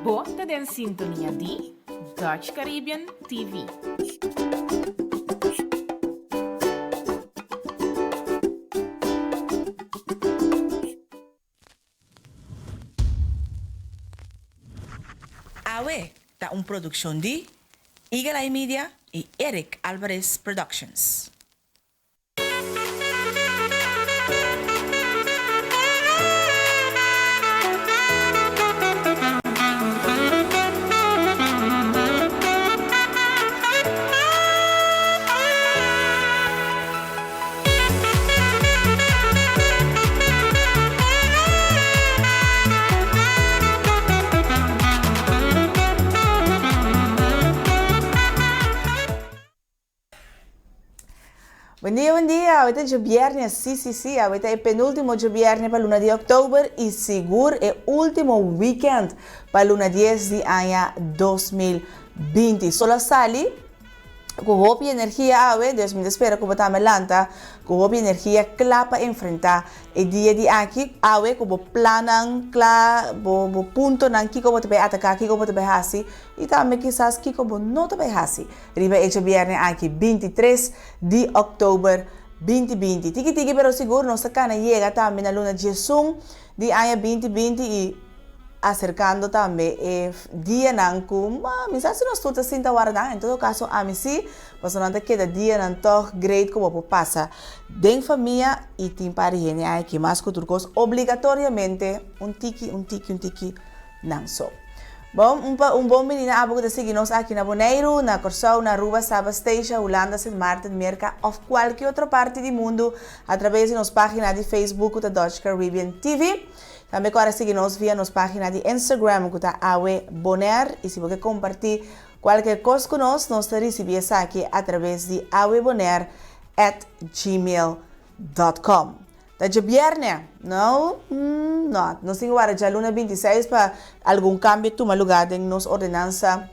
Bo ta den sintonia di Dutch Caribbean TV. Awe ta un produccion di Eagle Eye Media y Eric Alvarez Productions. Buen dia, buen dia. Awe ta djobièrnè, sí, sí, sí. Awe ta e penúltimo djobièrnè pa luna di òktober i sigur e último wikènt pa luna dies di aña 2020. Sol a sali ku hopi energia awe, dus mi ta spera ku bo tambe lanta ku hopi energia kla pa enfrentá e dia di aki awe ku bo plannan kla, bo bo puntonan kiko bo ta bai ataká, kiko bo ta bai hasi i tambe kisas kiko bo no ta bai hasi riba e djobièrnè aki 23 di òktober 2020. Tiki tiki pero sigur nos ta kana yega tambe na luna diesun di aña 2020 i Aserkando tambe e dianan ku mi sa si nos tur ta sinta warda, en todo kaso ami si, pasobra nan ta keda dianan tòg great ku bo por pasa den famia i tin par di hende aki mas ku tur kos obligatoriamente un tiki un tiki un tiki nan so. Bon, un pa un bon bini na abo ku ta sigui nos aki na Boneiru, na Kòrsou, na Aruba, Saba, Statia, Hulanda, Sint Maarten, Merka òf kualke otro parti di mundu atraves di nos página di Facebook ku ta Dutch Caribbean TV. Tambe kòrda sigui nos via nos página di Instagram ku ta Awe Bonaire i si bo ke kompartí kualke kos ku nos, nos ta risibí esaki atraves di awebonaire at gmail dot com. Ta djabièrnè? No, no. Nos tin ku warda djaluna 26 pa algun kambio tuma lugá den nos ordenansa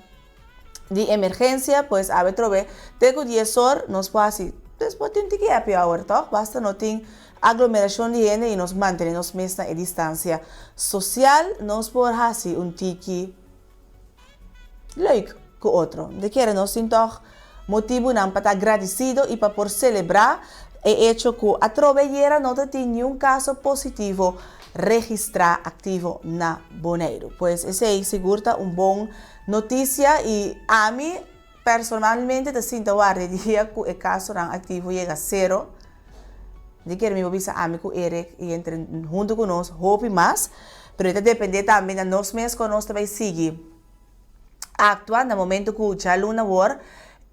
di emergensia, pues awe trobe te ku dies or nos por hasi, pues por tin tiki happy hour tòg, basta no tin aglomerashon di hende i nos mantene nos mes na e distansia sosial, nos por hasi un tiki leuk ku otro. Mi ta kere nos tin tòg motibunan pa ta agradisido i pa por selebrá e echo ku atrobe ayera no ta tin niun kaso positivo registrá aktivo na Boneiru. Pues esei sigur ta un bon Notisia i ami personalmente ta sinta warda e dia ku e kasonan aktivo yega sero. Di kere mi por bisa ami ku Eric i entre huntu ku nos hopi mas, pero e ta depende tambe na nos mes kon nos ta bai sigui aktua na momento ku djaluna awor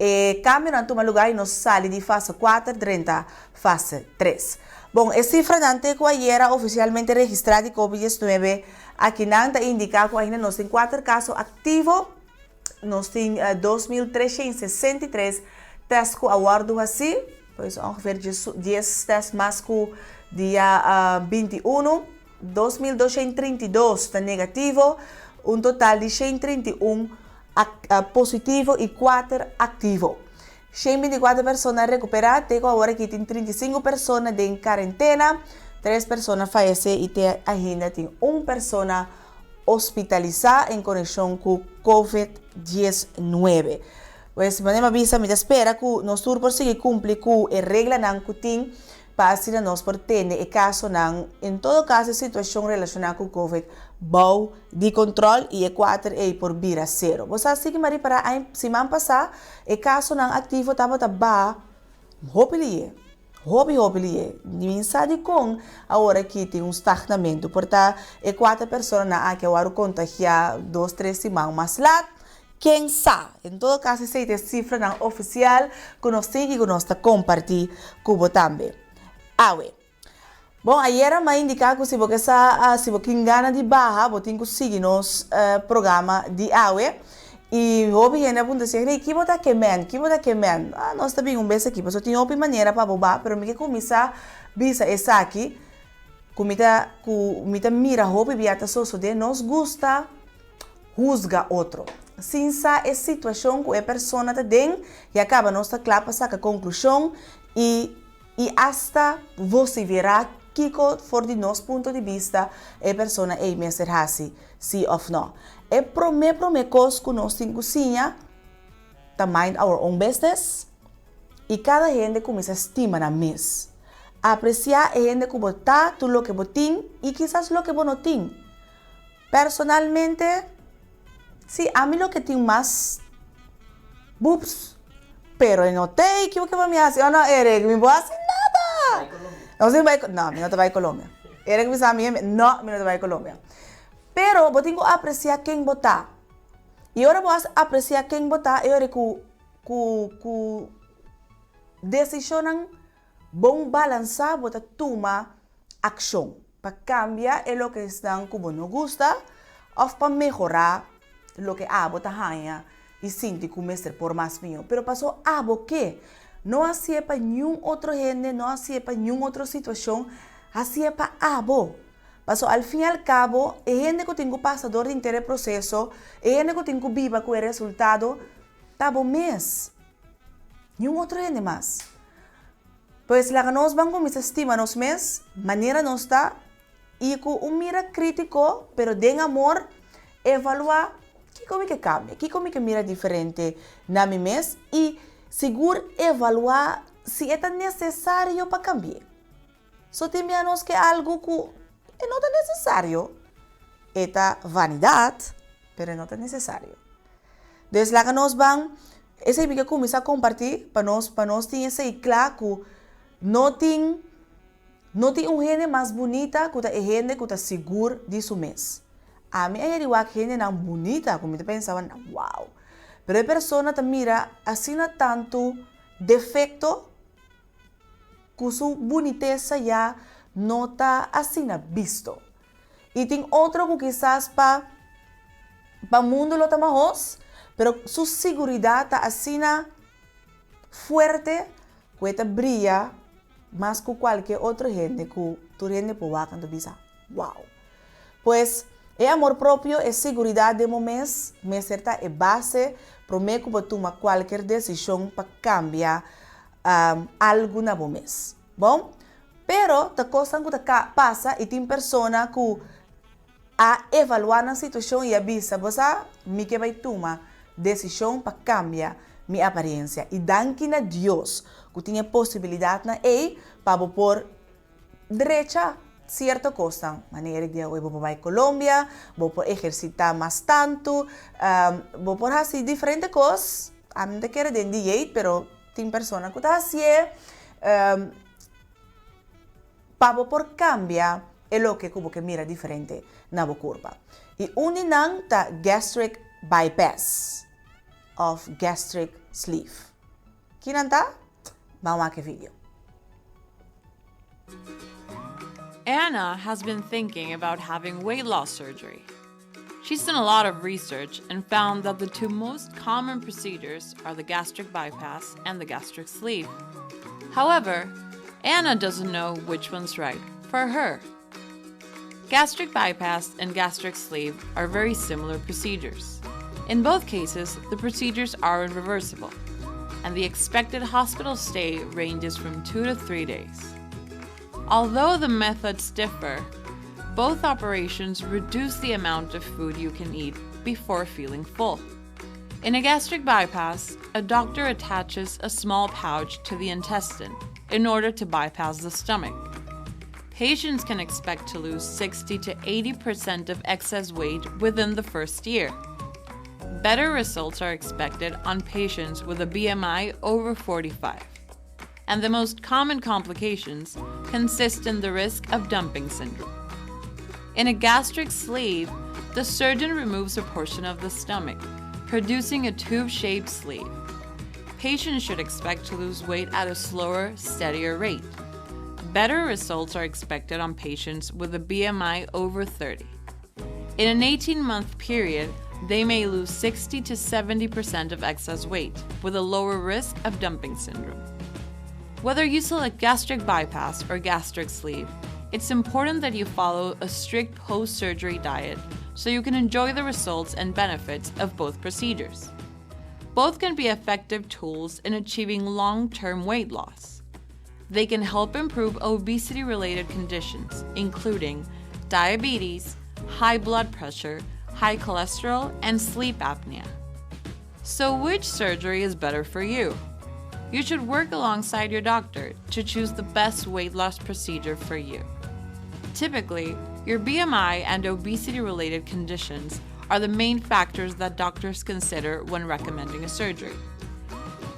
E kambionan tuma lugá i nos sali di fase kuater drenta fase tres. Bon, e sifranan te ku ayera ofisialmente registrá di covid 19 akinan ta indiká ku ainda nos tin kuater kaso aktivo, nos tin 2363 tèst ku a wòrdu hasí, pues ongeveer dies tèst mas ku dia 21, 2232 ta negativo, un total di 131 positivo i kuater aktivo. 124 persona rekuperá, te ku awor aki tin 35 persona den karentena, tres persona fayesé i te ainda tin un persona hospitalisá en konekshon ku covid 19. Pues manera mi a bisa mi ta spera ku nos tur por sigui kumpli ku e reglanan ku tin pa asina nos por tene e kasonan, en todo kaso e situashon relashoná ku covid bou di kontrol i e kuater ei por bira sero. Bo sa si ki mi a ripará aña siman pasá e kasonan aktivo tabata baha hopi liye, hopi hopi liye. Mi sa dikon awor aki tin un stagnamentu, por ta e kuater personanan aki a wòrdu kontagiá dos tres siman mas lat. Ken sa? En todo caso esey ta e cifranan oficial cu nos tin y cu nos ta comparti cu bo tambe. Awe. Bon, ayera mi a indica cu si bo ke sa, si bo tin gana di baha, bo tin cu sigui nos programa di awe. Y hopi hende a puntra si, Rey, ki bo ta ke men? Ki bo ta ke men? Ah, nos ta bin un bes aki, pasobra tin hopi manera pa bo baha, pero mi ke cuminsa bisa esaki cu mi ta, cu mi ta mira hopi bia ta sosode. Nos gusta. husga otro. Sin sa e situacion cu e persona ta den, ya caba nos ta cla pa saca conclusion y y hasta vocifera. kiko for di nos punto di bista e persona ei mester hasi, si òf nò. E promé promé kos ku nos tin ku siña ta mind our own business i kada hende kuminsá stima nan mes. Apresiá e hende ku bo ta, tur loke bo tin i kisas loke bo no tin. Personalmente, si, ami loke tin mas boobs, pero e no t'ey, kico ke pa mi haci? Oh no, Eric, mi bo haci nada! No, si bai, no, mi no ta bai Colombia. Eric bisa mi, no, mi no ta bai Colombia. Pero bo tin cu aprecia ken bo ta. Y ora bo a aprecia ken bo ta, e ora cu, cu, cu decisionnan Bon balansá bo ta tuma akshon pa kambia e loke esnan ku bo no gusta òf pa mehorá loke abo ta haña i sinti ku mester por mas mihó. Pero paso abo ke. No hasié pa niun otro hende, no hasié pa niun otro situashon, hasié pa abo. Paso al fin i al kabo e hende ku tin ku pasa dor di henter e proseso, e hende ku tin ku biba ku e resultado ta bo mes. Niun otro hende mas. Pues laga nos ban kuminsá stima nos mes manera nos ta i ku un mira krítiko pero den amor evaluá kiko mi ke kambia, kiko mi ke mira diferente na mi mes i sigur evaluá si e ta nesesario pa kambi'é. So tin bia nos ke algu ku e no ta nesesario, e ta vanidat pero e no ta nesesario. Des laga nos ban Esei mi ke kuminsá kompartí pa nos pa nos tin esei kla ku no tin no tin un hende mas bunita ku ta e hende ku ta sigur di su mes. Ami a yeri wak hendenan bunita ku mi ta pensa wow! Pero e persona ta mira asina tantu defekto ku su bunitesa ya no ta asina bisto. I tin otro ku kisas pa pa mundu lo ta mahos, pero su siguridat ta asina fuerte ku e ta bria mas ku kualke otro hende ku tur hende por wak anto bisa, Wow! Pues, e amor propio, e siguridat den bo mes mester ta e base promé ku bo tuma kualker desishon pa kambia algu na bo mes. Bon, pero ta kosnan ku ta pasa i tin persona ku a evaluá nan situashon i a bisa, Bo sa, mi ke bai tuma desishon pa kambia mi aparensia. I danki na Dios ku tin e posibilidatnan ei pa bo por drecha sierto kosnan. Manera di awe bo por bai Colombia, bo por ehersitá mas tantu, bo por hasi diferente kos. Ami no ta kere den dieet, pero Tin persona ku ta hasié pa bo por kambia e loke ku bo ke mira diferente na bo kurpa. I un di nan ta gastric bypass òf gastric sleeve. Kinan ta? Ban wak e video. Anna has been thinking about having weight loss surgery. She's done a lot of research and found that the two most common procedures are the gastric bypass and the gastric sleeve. However, Anna doesn't know which one's right for her. Gastric bypass and gastric sleeve are very similar procedures. In both cases, the procedures are irreversible, and the expected hospital stay ranges from 2 to 3 days. Although the methods differ, both operations reduce the amount of food you can eat before feeling full. In a gastric bypass, a doctor attaches a small pouch to the intestine in order to bypass the stomach. Patients can expect to lose 60 to 80% of excess weight within the first year. Better results are expected on patients with a BMI over 45. And the most common complications consist in the risk of dumping syndrome. In a gastric sleeve, the surgeon removes a portion of the stomach, producing a tube-shaped sleeve. Patients should expect to lose weight at a slower, steadier rate. Better results are expected on patients with a BMI over 30. In an 18-month period, they may lose 60 to 70% of excess weight, with a lower risk of dumping syndrome. Whether you select gastric bypass or gastric sleeve, it's important that you follow a strict post-surgery diet so you can enjoy the results and benefits of both procedures. Both can be effective tools in achieving long-term weight loss. They can help improve obesity related conditions, including diabetes, high blood pressure, high cholesterol, and sleep apnea. So, which surgery is better for you? You should work alongside your doctor to choose the best weight loss procedure for you. Typically, your BMI and obesity related conditions are the main factors that doctors consider when recommending a surgery.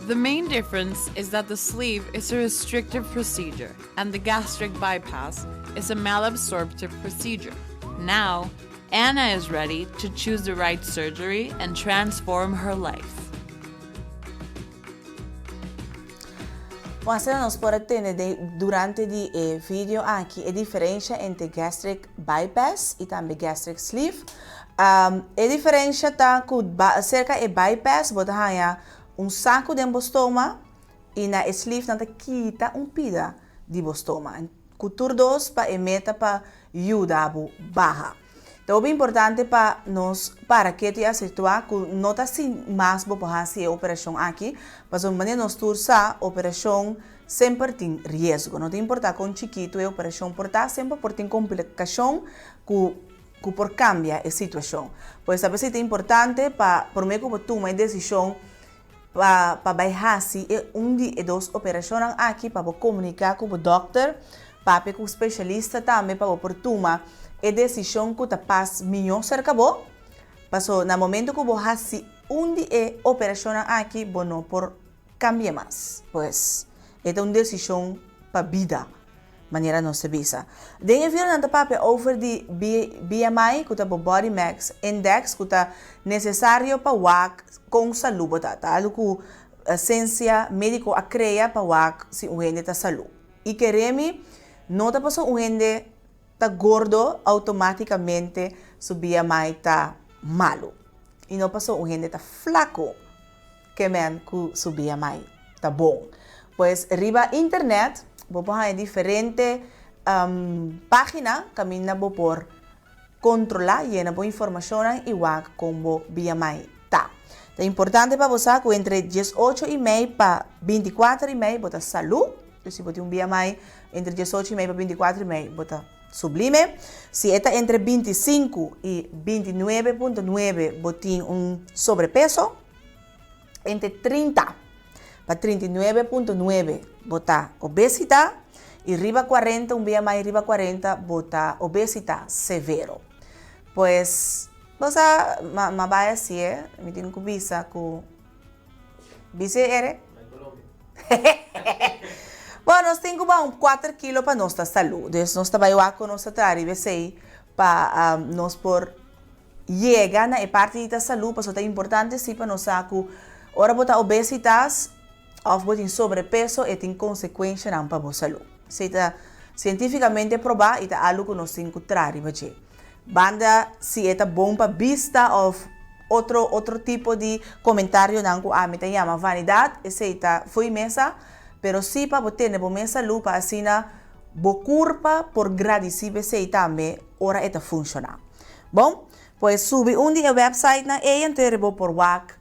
The main difference is that the sleeve is a restrictive procedure and the gastric bypass is a malabsorptive procedure. Now, Anna is ready to choose the right surgery and transform her life. Bon, asina nos por a tende de, durante di e video aki e diferencia entre gastric bypass y tambe gastric sleeve. E diferencia ta cu ba, cerca e bypass bo ta haya un saco den bo stoma y na e sleeve nan ta kita un pida di bo stoma. Cu tur dos pa e meta pa yuda bo baha. Ta hopi importante pa nos para ketu i asertuá ku no ta sin mas bo por hasi e operashon aki, pasobra manera nos tur sa, operashon semper tin riesgo. No ta importá kon chikitu e operashon por ta, semper por tin komplikashon ku ku por kambia e situashon. Pues ta p'esei ta importante pa promé ku bo tuma e desishon pa pa bai hasi e un di e dos operashonnan aki pa bo komuniká ku bo dòkter, papia ku speshalista tambe pa bo por tuma e desishon ku ta pas mihó serka bo, paso na momento ku bo hasi un di e operashonnan aki bo no por kambia mas. Pues e ta un desishon pa bida. Manera nos ta bisa. Den e video nan ta papia over di BMI ku ta bo Body Max Index ku ta nesesario pa wak kon salú bo ta. Ta algu ku siensia médiko a krea pa wak si un hende ta salú. I kere mi no ta pasobra un hende ta gordo outomátikamente su BMI ta malu. I no pasobra un hende ta flaku ke men ku su BMI ta bon. Pues riba internet bo por haña diferente página kaminda bo por kontrolá, yena bo informashonnan i wak kon bo BMI ta. Ta importante pa bo sa ku entre diesocho i mei pa bintikuater i mei bo ta salú. Dus si bo tin un BMI entre diesocho i mei pa bintikuater i mei bo ta sublime. Si e ta entre bintisinku i bintinuebe punto nuebe bo tin un sobrepeso. Entre 30 pa 39.9 bo ta obesita y riba 40, un BMI riba 40 bo ta obesita severo. Pues, bo sa, ma, ma bai hacié, mi tin cu bisa cu, bis'é ere? Bueno, nos tin cu baha un cuater kilo pa nos ta salú. Dus nos ta bai wak cu nos ta traha riba esey pa nos por Yega na e parti di ta salú pasobra ta importante si pa nos sa ku ora bo ta obesitas òf bo tin sobrepeso e tin konsekuenshanan pa bo salú. Esei ta sientífikamente probá i ta algu ku nos tin ku traha riba dje. Banda si e ta bon pa bista òf otro otro tipo di komentarionan ku ami ta yama vanidat esei ta fo'i mesa pero si pa bo tene bo mes salú pa asina bo kurpa por gradisí p'esei tambe ora e ta funshoná. Bon, pues subi un di e websitenan ei anto bo por wak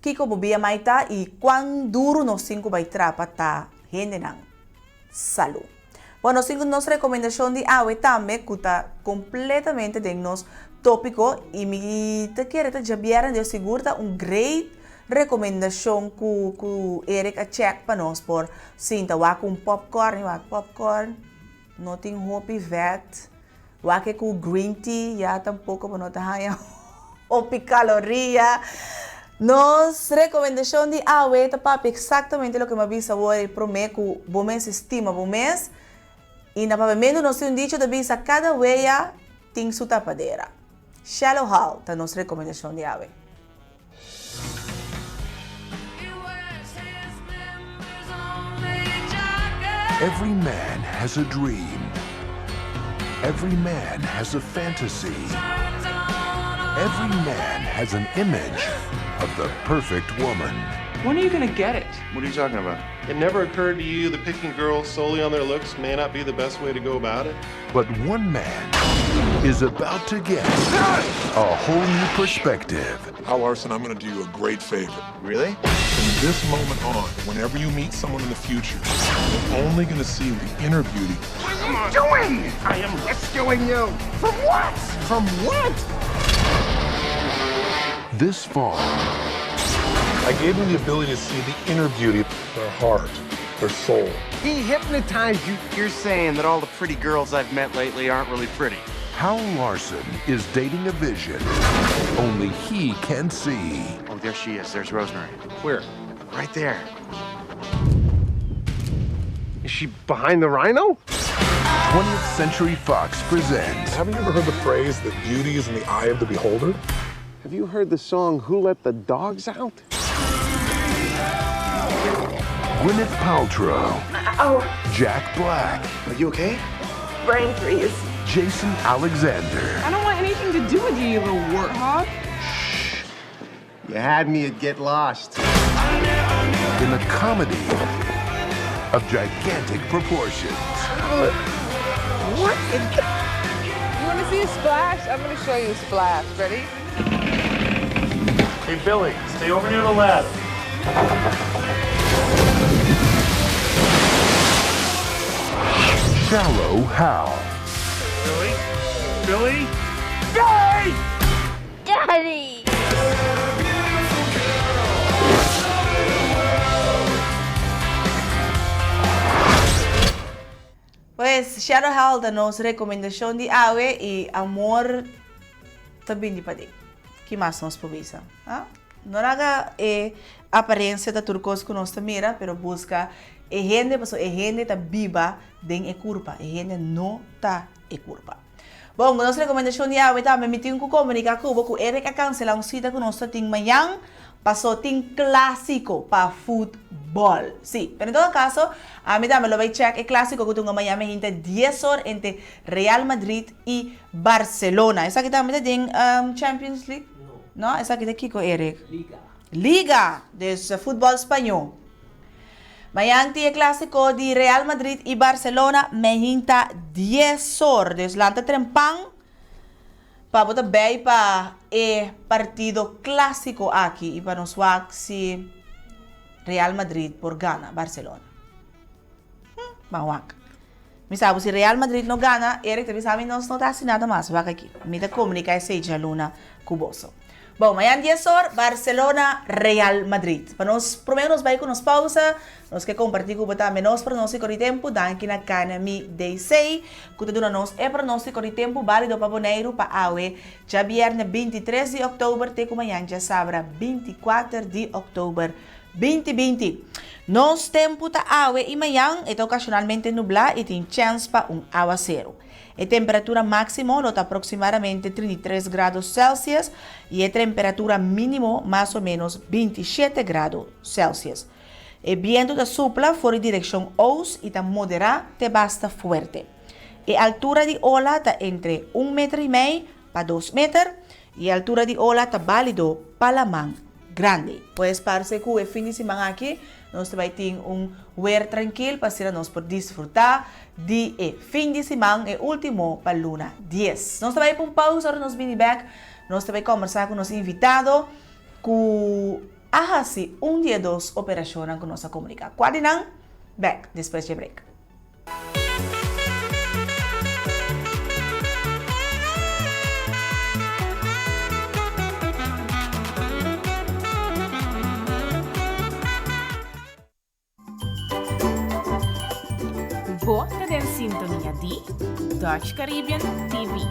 kiko bo BMI ta i kuan duru nos tin ku bai tra pa ta hendenan salú. Bon, nos tin ku nos rekomendashon di awe tambe ku ta kompletamente den nos tópiko i mi ta kere ta djabièrnè Dios sigur ta un great rekomendashon ku ku Eric a chèk pa nos por sinta wak un popcorn, wak popcorn no tin hopi vèt. Wak e ku green tea ya tampoko bo no ta haña hopi kaloria. Nos rekomendashon di awe ta papia eksaktamente loke mi a bisa awor e promé ku bo mes stima bo mes. I na papiamentu nos tin un dicho ta bisa kada wea tin su tapadera. Shallow Hal ta nos rekomendashon di awe. Every man has a dream. Every man has a fantasy. Every man has an image of the perfect woman. When are you going to get it? What are you talking about? It never occurred to you that picking girls solely on their looks may not be the best way to go about it? But one man is about to get a whole new perspective. Al Larson, I'm going to do you a great favor. Really? this moment on, whenever you meet someone in the future, you're only going to see the inner beauty. What are you doing? I am rescuing you. From what? From what? This fall, I gave them the ability to see the inner beauty, their heart, their soul. He hypnotized you. You're saying that all the pretty girls I've met lately aren't really pretty. Hal Larson is dating a vision only he can see. Oh, there she is. There's Rosemary. Where? Right there. Is she behind the rhino? 20th Century Fox presents Haven't you ever heard the phrase that beauty is in the eye of the beholder? Have you heard the song Who Let the Dogs Out? Gwyneth Paltrow, Jack Black, Are you okay? Brain freeze. Jason Alexander, I don't want anything to do with you, you little warthog. You had me at Get Lost. in a comedy of gigantic proportions. What in the... You want to see a splash? I'm going to show you a splash. Ready? Hey, Billy, stay over near the lab. Shallow Hal. Billy? Billy? Daddy! Pues, Shallow Hal ta nos rekomendashon di awe i amor ta bini pa di. Ki mas nos por bisa? Ah? No laga e aparensia ta tur kos ku nos ta mira, pero buska e hende, pasobra e hende ta biba den e kurpa, e hende no ta e kurpa. Bon, ku nos rekomendashon di awe tambe mi tin ku komuniká ku bo ku Eric a kanselá un sita ku nos ta tin mañan, paso tin klásiko pa futbòl. Sí, pero en todo kaso, ami tambe lo bai chèk e klásiko ku tunga mañan mehinta dies or entre Real Madrid i Barcelona. Esaki tambe ta den Champions League? No, esaki ta kiko Eric? Liga. Liga! Dus futbòl spañó. Mañan tin e klásiko di Real Madrid i Barcelona mehinta dies or. Dus lanta trempan pa bo ta bei pa e partido klásiko aki i pa nos wak si Real Madrid por gana Barcelona. Hm, ban wak. Mi sa ku si Real Madrid no gana, Eric ta bisa mi nos no ta hasi nada mas, wak aki. Mi ta komunika esei djaluna ku boso. Bon, mañan dies or, Barcelona, Real Madrid. Pa nos, promé ku nos bai ku nos pausa, nos ke kompartí ku bo tambe nos pronóstiko di tempu. Danki na Kanami DC ku ta duna nos e pronóstiko di tempu bálido pa Boneiru pa awe djabièrnè 23 di òktober te ku mañan djasabra 24 di òktober 2020. Nos tempu ta awe i mañan e ta okashonalmente nublá i tin chèns pa un awaseru. E temperatura máksimo lo ta aproksimadamente 33 grado Celsius i e temperatura mínimo mas o ménos 27 grado Celsius. E bientu ta supla for di direkshon oos i ta moderá te basta fuerte. E altura di ola ta entre un meter i mei pa dos meter i e altura di ola ta bálido pa laman grandi. Pues parse ku e fin di siman aki nos ta bai tin un wer trankil pa asina nos por disfrutá di e fin di siman, e último pa luna dies. Nos ta bai pa un pausa, ora nos bini bèk nos ta bai kòmbersá ku nos invitado ku a hasi un di e dos operashonnan ku nos a komuniká. Kua di nan? Bèk despues dje break. Bo ta den sintonia di Dutch Caribbean TV.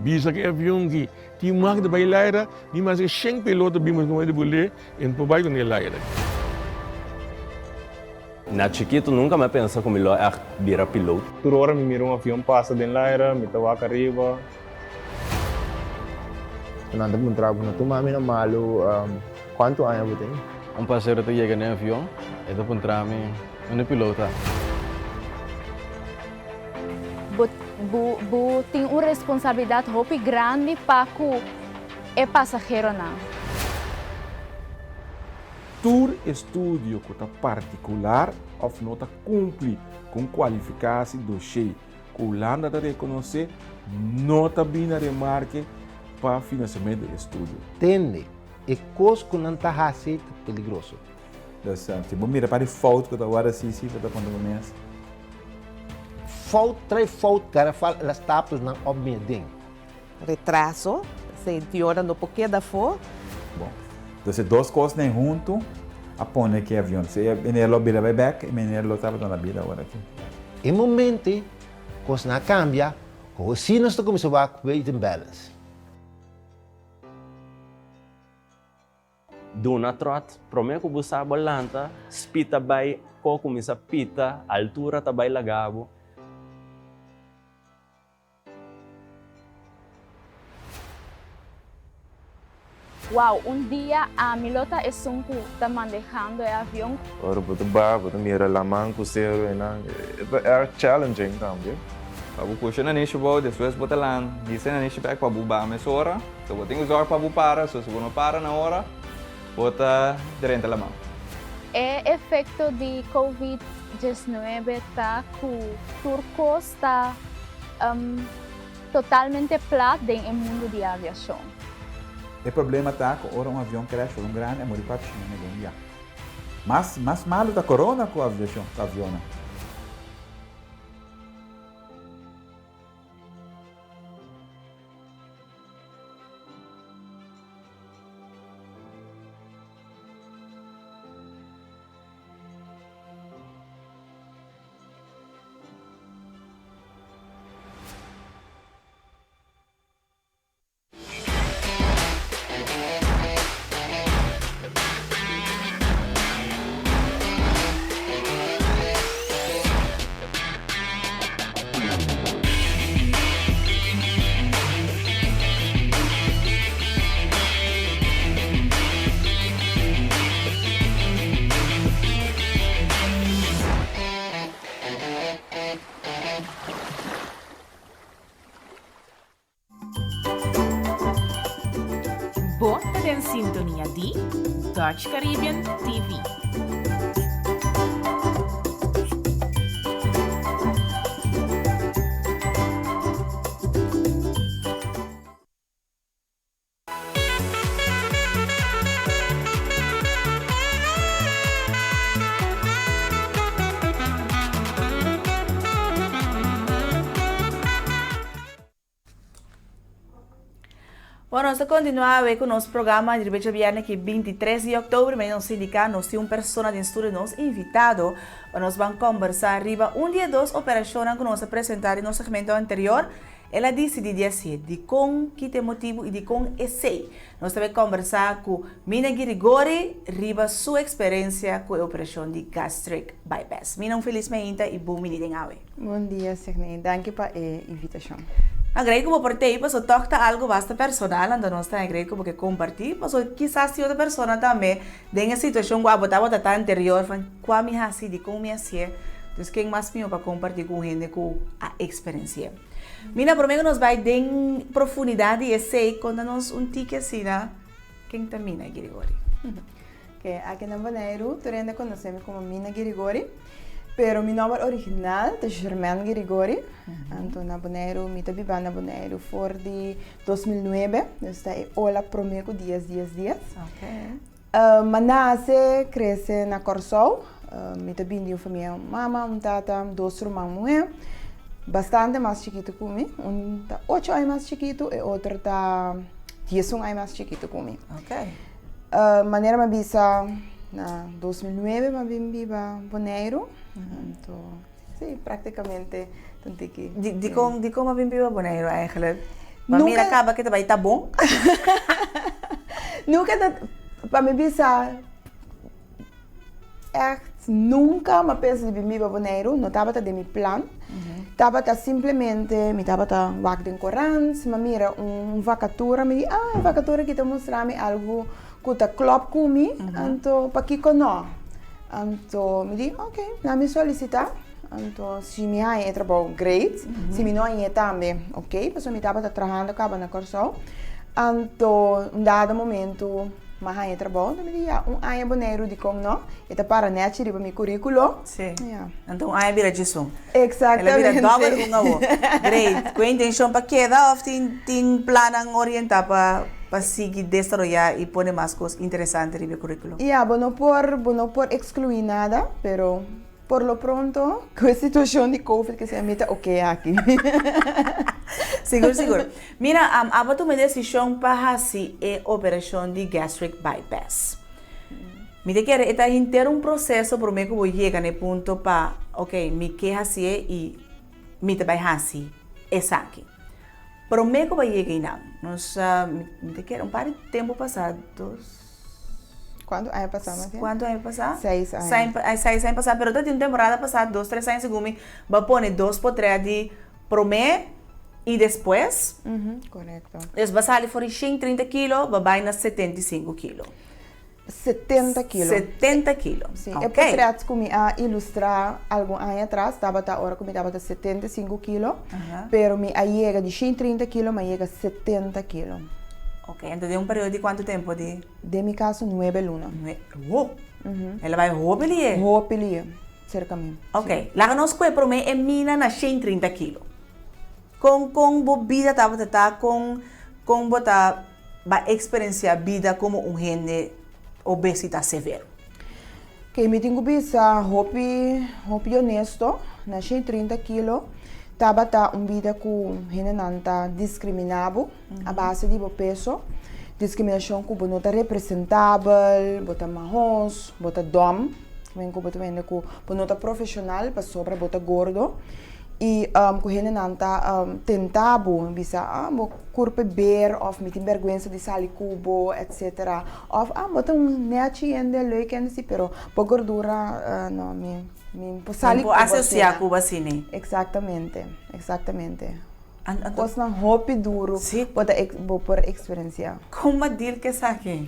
Bisa ku e avion ki tin mag di bai laira, ni maske shen piloto bin busca di bul'é, e no por bai ku ne laira. Na chikitu nunka mi a pensa ku mi lo ègt bira piloot. Tur ora mi mira un avion pasa den laira, mi ta wak ariba. Nan ta puntra bo, no tuma mi na malu, kuantu aña bo tin? Un pasero ta yega den avion, e ta puntra mi, Unda e piloot ta? Bo bo bo tin un responsabilidat hopi grandi pa ku e pasaheronan. Tur estudio ku ta partikular òf no ta kumpli ku un kualifikasi doshé ku Hulanda ta rekonosé no ta bini na remarke pa finansiamentu di estudio. Tende, e kos ku nan ta hasi ta peligroso. Dus si bo mira pa di fout ku ta wòrdu hasi si bo ta konta bo mes. Fout trae fout garafal el a stapel nan op mi den. Retraso, senti ora no por keda afó. Bon, dus e dos kosnan huntu a pone ku e avion. Si e meneer lo bira bai bèk, e meneer lo tabata na bida awor aki. E momento kosnan a kambia, ku asina nos ta kuminsá wak weight and balance. Duna tròt, promé ku bo sa bo lanta, spit ta bai, ko kuminsá pita, altura ta bai laga bo. Wow, un dia ami lo ta esun ku ta mandehando e avion. Ora bo ta baha bo ta mira laman ku seru einan, e ta erg challenging tambe. Pa bo pusha nanishi bou, despues bo ta lan hisa e nanishi bek pa bo baha mesora. So bo tin ku zorg pa bo para, so si bo no para na ora, bo ta drenta laman. E efekto di Covid 19 ta ku tur kos ta totalmente plat den e mundu di aviashon. E problema ta cu ora un avion crash for un grandi a muri 400 hende den dia. Mas mas malo ta corona cu aviacion cu avionnan. Bo ta den sintonia di Dutch Caribbean TV. Bueno, nos ta continua awe cu nos programa di riba djabierne ki 23 di october. Mene nos indica nos tin un persona den studio, nos invitado, pa nos ban combersa riba un di e dos operacionnan cu nos a presenta den nos segmento anterior. El a disidí di hasié. Dikon? Ki ta e motibu i dikon esei? Nos ta bai kòmbersá ku Mina Girigori riba su eksperensia ku e operashon di gastric bypass. Mina, un felis meinta i bon bini den awe. Bon dia, Signey. Danki pa e invitashon. Agrei ku bo por tei paso tòg ta algu basta personal, anto nos ta agrei ku bo ke kompartí paso kisas tin otro persona tambe den e situashon ku abo tabata ta anterior van kua mi hasi, dikon mi hasié. Dus ken mas mihó pa kompartí ku un hende ku a eksperensi'é. Mina, promé ku nos bai den profundidat di esei, konta nos un tiki asina, ken ta Mina Girigori? Oke, aki na Boneiru tur hende konosé mi komo Mina Girigori, pero mi nòmber original ta Germaine Girigori. Anto na Boneiru, mi ta biba na Boneiru for di 2009, dus ta e ola promé ku dies dies dies. Mi a nase, krese na Kòrsou. Mi ta bini di un famia, un mama, un tata, dos ruman muhé, bastante mas chikitu ku mi. Un ta ocho aña mas chikitu, e otro ta diesun aña mas chikitu ku mi. Manera mi a bisa, na 2009 mi a bin biba Boneiru. Anto, si, praktikamente ta un tiki. Dikon, dikon bo a bin biba Boneiru eigenlijk? Ma mira kaba ke ta bai ta bon. Nunka ta, pa mi bisa ègt nunka mi a pensa di bin biba Boneiru, no tabata den mi plan. Tabata simplemente mi tabata wak den korant, mi a mira un vakatura, mi di ah e vakatura aki ta mustra mi algu ku ta klòp ku mi, anto pakiko no? Anto mi di ok, laat mi solisitá. Anto si mi haña e trabou great, si mi no hañ'é tambe ok, pasobra mi tabata trahando kaba na Kòrsou. Anto un dado momento mi a haña e trabou, anto mi di ya, un aña Boneiru dikon no? E ta para nèchi riba mi kuríkulo. Sí. Anto un aña bira djesun. Eksaktamente. El a bira dòbel un awor. Great. Ku e intenshon pa keda òf tin tin plannan orientá pa pa sigui desaroyá i pone mas kos interesante riba e kuríkulo? Ya, bo no por bo no por ekskluí nada, pero Por lo pronto cu e situacion di covid que sea mi ta ok aki. Sigur sigur. Mira, abo tuma e decision pa haci e operacion di gastric bypass. Mi ta kere e ta henter un proceso prome cu bo yega na e punto pa ok mi ke haci'e y mi ta bay haci esaki. Prome cu bo a yega eynan, nos mi ta kere un par di tempo pasa dos. Kuantu aña pasá mas bien? Kuantu aña pasá? Seis aña. Seis aña pasá, pero ta tin un temporada pasá, dos, tres aña segun mi, bo a pone dos potrèt di promé i despues. Korekto. Dus bo a sali for di shen trinta kilo, bo a bai na 75 kilo. 70 kilo. 70 kilo. Sí, e potrèt ku mi a ilustrá algun aña atras tabata ora ku mi tabata 75 kilo, pero mi a yega di shen trinta kilo mi a yega 70 kilo. Ok, enton den un periodo di kuantu tempu di? Den mi kaso nuebe luna. Wo! El a bai hopi lié? Hopi lié, serka mi. Ok, laga nos kue promé e mina na 130 kilo. Kon kon bo bida tabata ta, kon kon bo ta bai eksperensiá bida komo un hende obesitas severo? Ok, mi tin ku bisa hopi hopi honesto, na 130 kilo tabata un bida ku hendenan ta diskriminá bo. A base di bo peso, diskriminashon ku bo no ta representabel, bo ta mahos, bo ta dòm, men ku bo ta wende ku bo no ta profeshonal pasobra bo ta gordo i ku hendenan ta tenta bo bisa ah bo kurpa e ber òf mi tin bèrgwensa di sali ku bo etsetera òf ah bo ta un nèchi hende leuk hende si pero bo gordura no mi mi por sali ku bo Mi por asosia ku bo asina. Eksaktamente, eksaktamente. Kosnan hopi duru bo ta bo por eksperensiá. Kon bo deal ku esaki,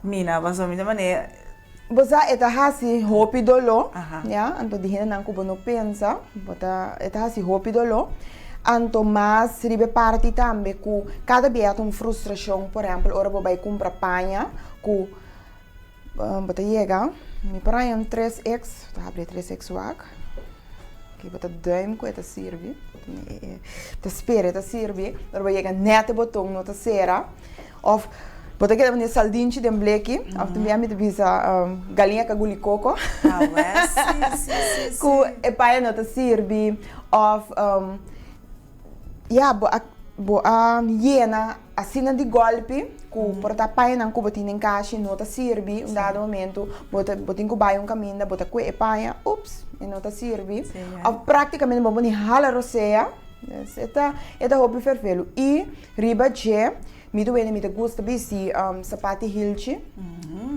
Mina? Pasobra mi ta manera. Bo sa e ta hasi hopi doló, ya, anto di hendenan ku bo no pensa, bo ta e ta hasi hopi doló. Anto mas riba e parti tambe ku kada bia ta un frustrashon, por ehèmpel ora bo bai kumpra paña ku Bo ta yega, mi por haña un tres X, ta habri e tres X wak. Oké, bo ta duim ku e ta sirbi. Ta spera e ta sirbi, ora bo yega nèt e boton no ta sera. Òf bo ta keda pone saldinchi den bleki, òf también mi ta bisa galiña ka guli koko. Ku e paña no ta sirbi, òf ya bo a bo a yena asina di golpi ku por ta pañanan ku bo tin den kashi no ta sirbi un dado momento bo ta bo tin ku bai un kaminda bo ta kue e paña ups e no ta sirbi òf praktikamente bo por ni hala rosea e ta e ta hopi ferfelu i riba dje mi ta wende mi ta gusta bisti sapati hilchi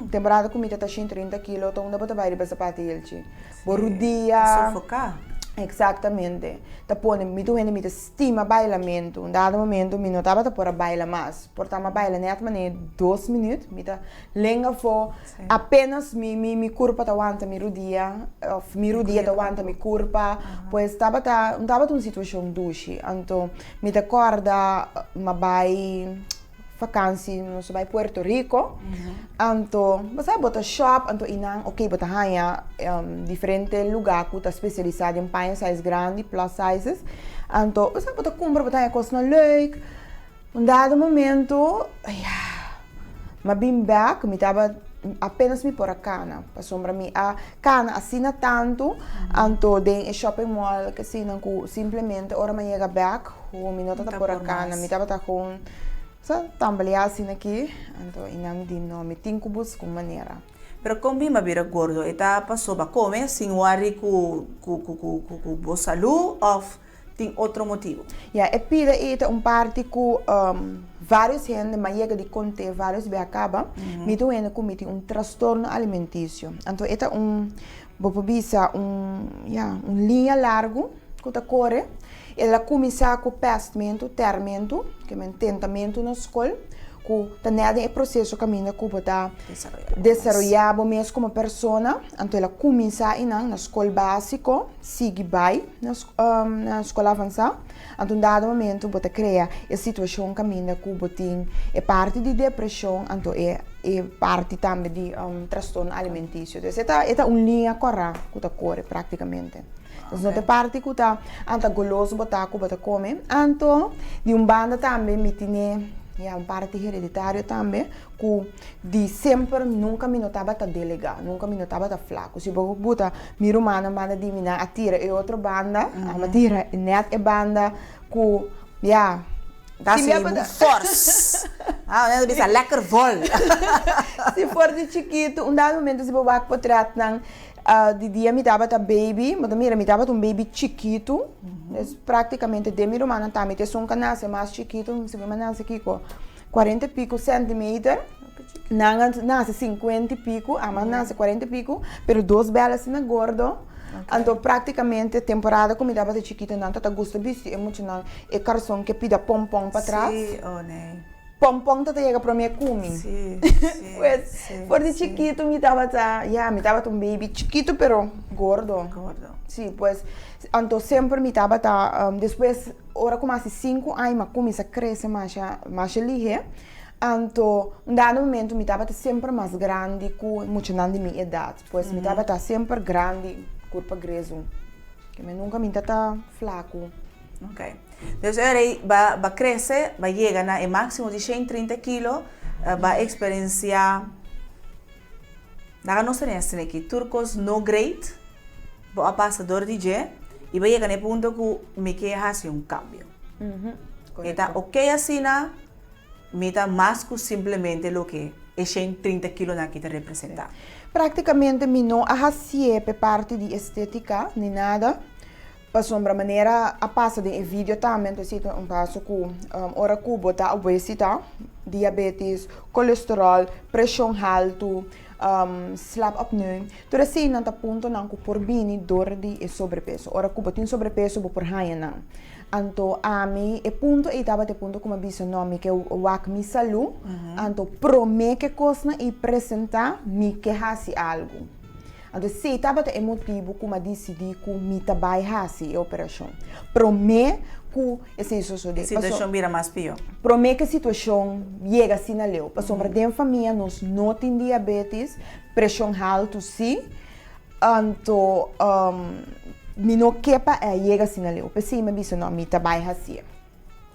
temporada ku mi ta ta shin 30 kilo ta unda bo ta bai riba sapati hilchi Bo rudia. Ta sofoká. Exactamente. Ta pone mi tur hende mi ta stima bailamentu. Un dado momento mi no tabata por a baila mas. Por ta mi a baila net manera dos minuut mi ta lenga afó. Apenas mi mi mi kurpa ta wanta mi rudia of mi rudia ta wanta mi kurpa. Pues tabata no tabata un situashon dushi. Anto mi ta kòrda mi a bai. Vakansi nos a bai Puerto Rico, anto bo sa bo ta shop anto einan ok bo ta haña diferente luga ku ta spesialisá den paña size grandi, plus sizes, anto bo sa bo ta kumpra bo ta haña kosnan leuk, un dado momento ya mi a bin bek mi tabata apenas mi por a kana pasobra mi a kana asina tantu anto den e shopping mall asina ku simplemente ora mi a yega bek mi no tabata por a kana mi tabata kon. Sa tambaleá asina aki, anto i nan di, No, mi tin ku buska un manera. Pero kon bin bo a bira gordo? E ta pasobra kome sin wòri ku ku ku ku ku bo salú òf tin otro motibu? Ya, e pida ei ta un parti ku vários hende m'a yega di kont'é vários bia kaba. Mi ta un hende ku mi tin un trastorno alimentisio. Anto e ta un, bo por bisa un, ya, un liña largu ku ta kore. El a kuminsá ku pèstmentu, tèrmentu, ke men tentamentu na skol, ku ta nèt den e proseso kaminda ku bo ta desaroyá bo mes komo persona. Anto el a kuminsá einan na skol básiko, sigui bai na na skol avansá. Anto un dado momento bo ta krea e situashon kaminda ku bo tin e parti di depreshon, anto e e parti tambe di trastorno alimentisio. Entonces e ta e ta un liña kòrá ku ta kore praktikamente. Entonces no ta e parti ku ta anta goloso bo ta ku bo ta kome. Anto di un banda tambe mi tine ya un parti hereditario tambe ku di semper nunka mi no tabata delegá, nunka mi no tabata flaku. Si bo buta mi rumannan banda di mi nan a tira e otro banda, nan a tira nèt e banda ku ya. Ta si bo fòrs. Ah, nan ta bisa lèker vòl. Si for di chikitu, un dado momento si bo wak potrètnan di dia mi tabata baby, bo ta mira mi tabata un baby chikitu, es praktikamente den mi rumannan tambe ta esun ku a nase mas chikitu, si mi a nase kiko. Cuarenta y pico centimeter, nan a nace cincuenta y pico, ami a nace cuarenta y pico, pero dos bel asina gordo, anto practicamente temporada cu mi tabata chikito nan tata gusta bisti e muchanan e carson ke pida pompon patras, pompon tata yega prome cu mi, pues for di chikito mi tabata, ya mi tabata un baby chikito pero gordo, si pues anto semper mi tabata despues. Ora ku mi hasi sinku aña mi a kuminsá krese masha masha lihé. Anto un dado momento mi tabata semper mas grandi ku muchanan di mi edat. Pues mi tabata semper grandi, kurpa grezu. Ke mi nunka mi ta flaku. Ok. Dus e ora ei ba ba krese, ba yega na e máksimo di 130 kilo, ba eksperensiá, laga nos tene asina aki, tur kos no great. Bo a pasa dor di dje i bo a yega na e punto ku mi ke hasi un kambio. E ta oke asina, mi ta mas ku simplemente loke e 130 kilonan aki ta representá. Praktikamente mi no a hasié p'e parti di estetika ni nada, pasobra manera a pasa den e video tambe, anto esei ta un paso ku ora ku bo ta obesita, diabetes, kolesteròl, preshon haltu, Slaapapneu. Tur eseinan ta puntonan ku por bini dor di e sobrepeso. Ora ku bo tin sobrepeso bo por haña nan. Anto ami e punto ei tabata e punto ku mi a bisa no mi ke wak mi salú, anto promé ke kosnan ei presentá mi ke hasi algu. Anto esei tabata e motibu ku mi a disidí ku mi ta bai hasi e operashon. Promé ku esei sosodé. E situashon bira mas pió. Promé ku e situashon yega asina leu. Pasobra den famia nos no tin diabetes, preshon haltu sí. Anto mi no ke pa e yega asina leu. P'esei mi a bisa no, mi ta bai hasié.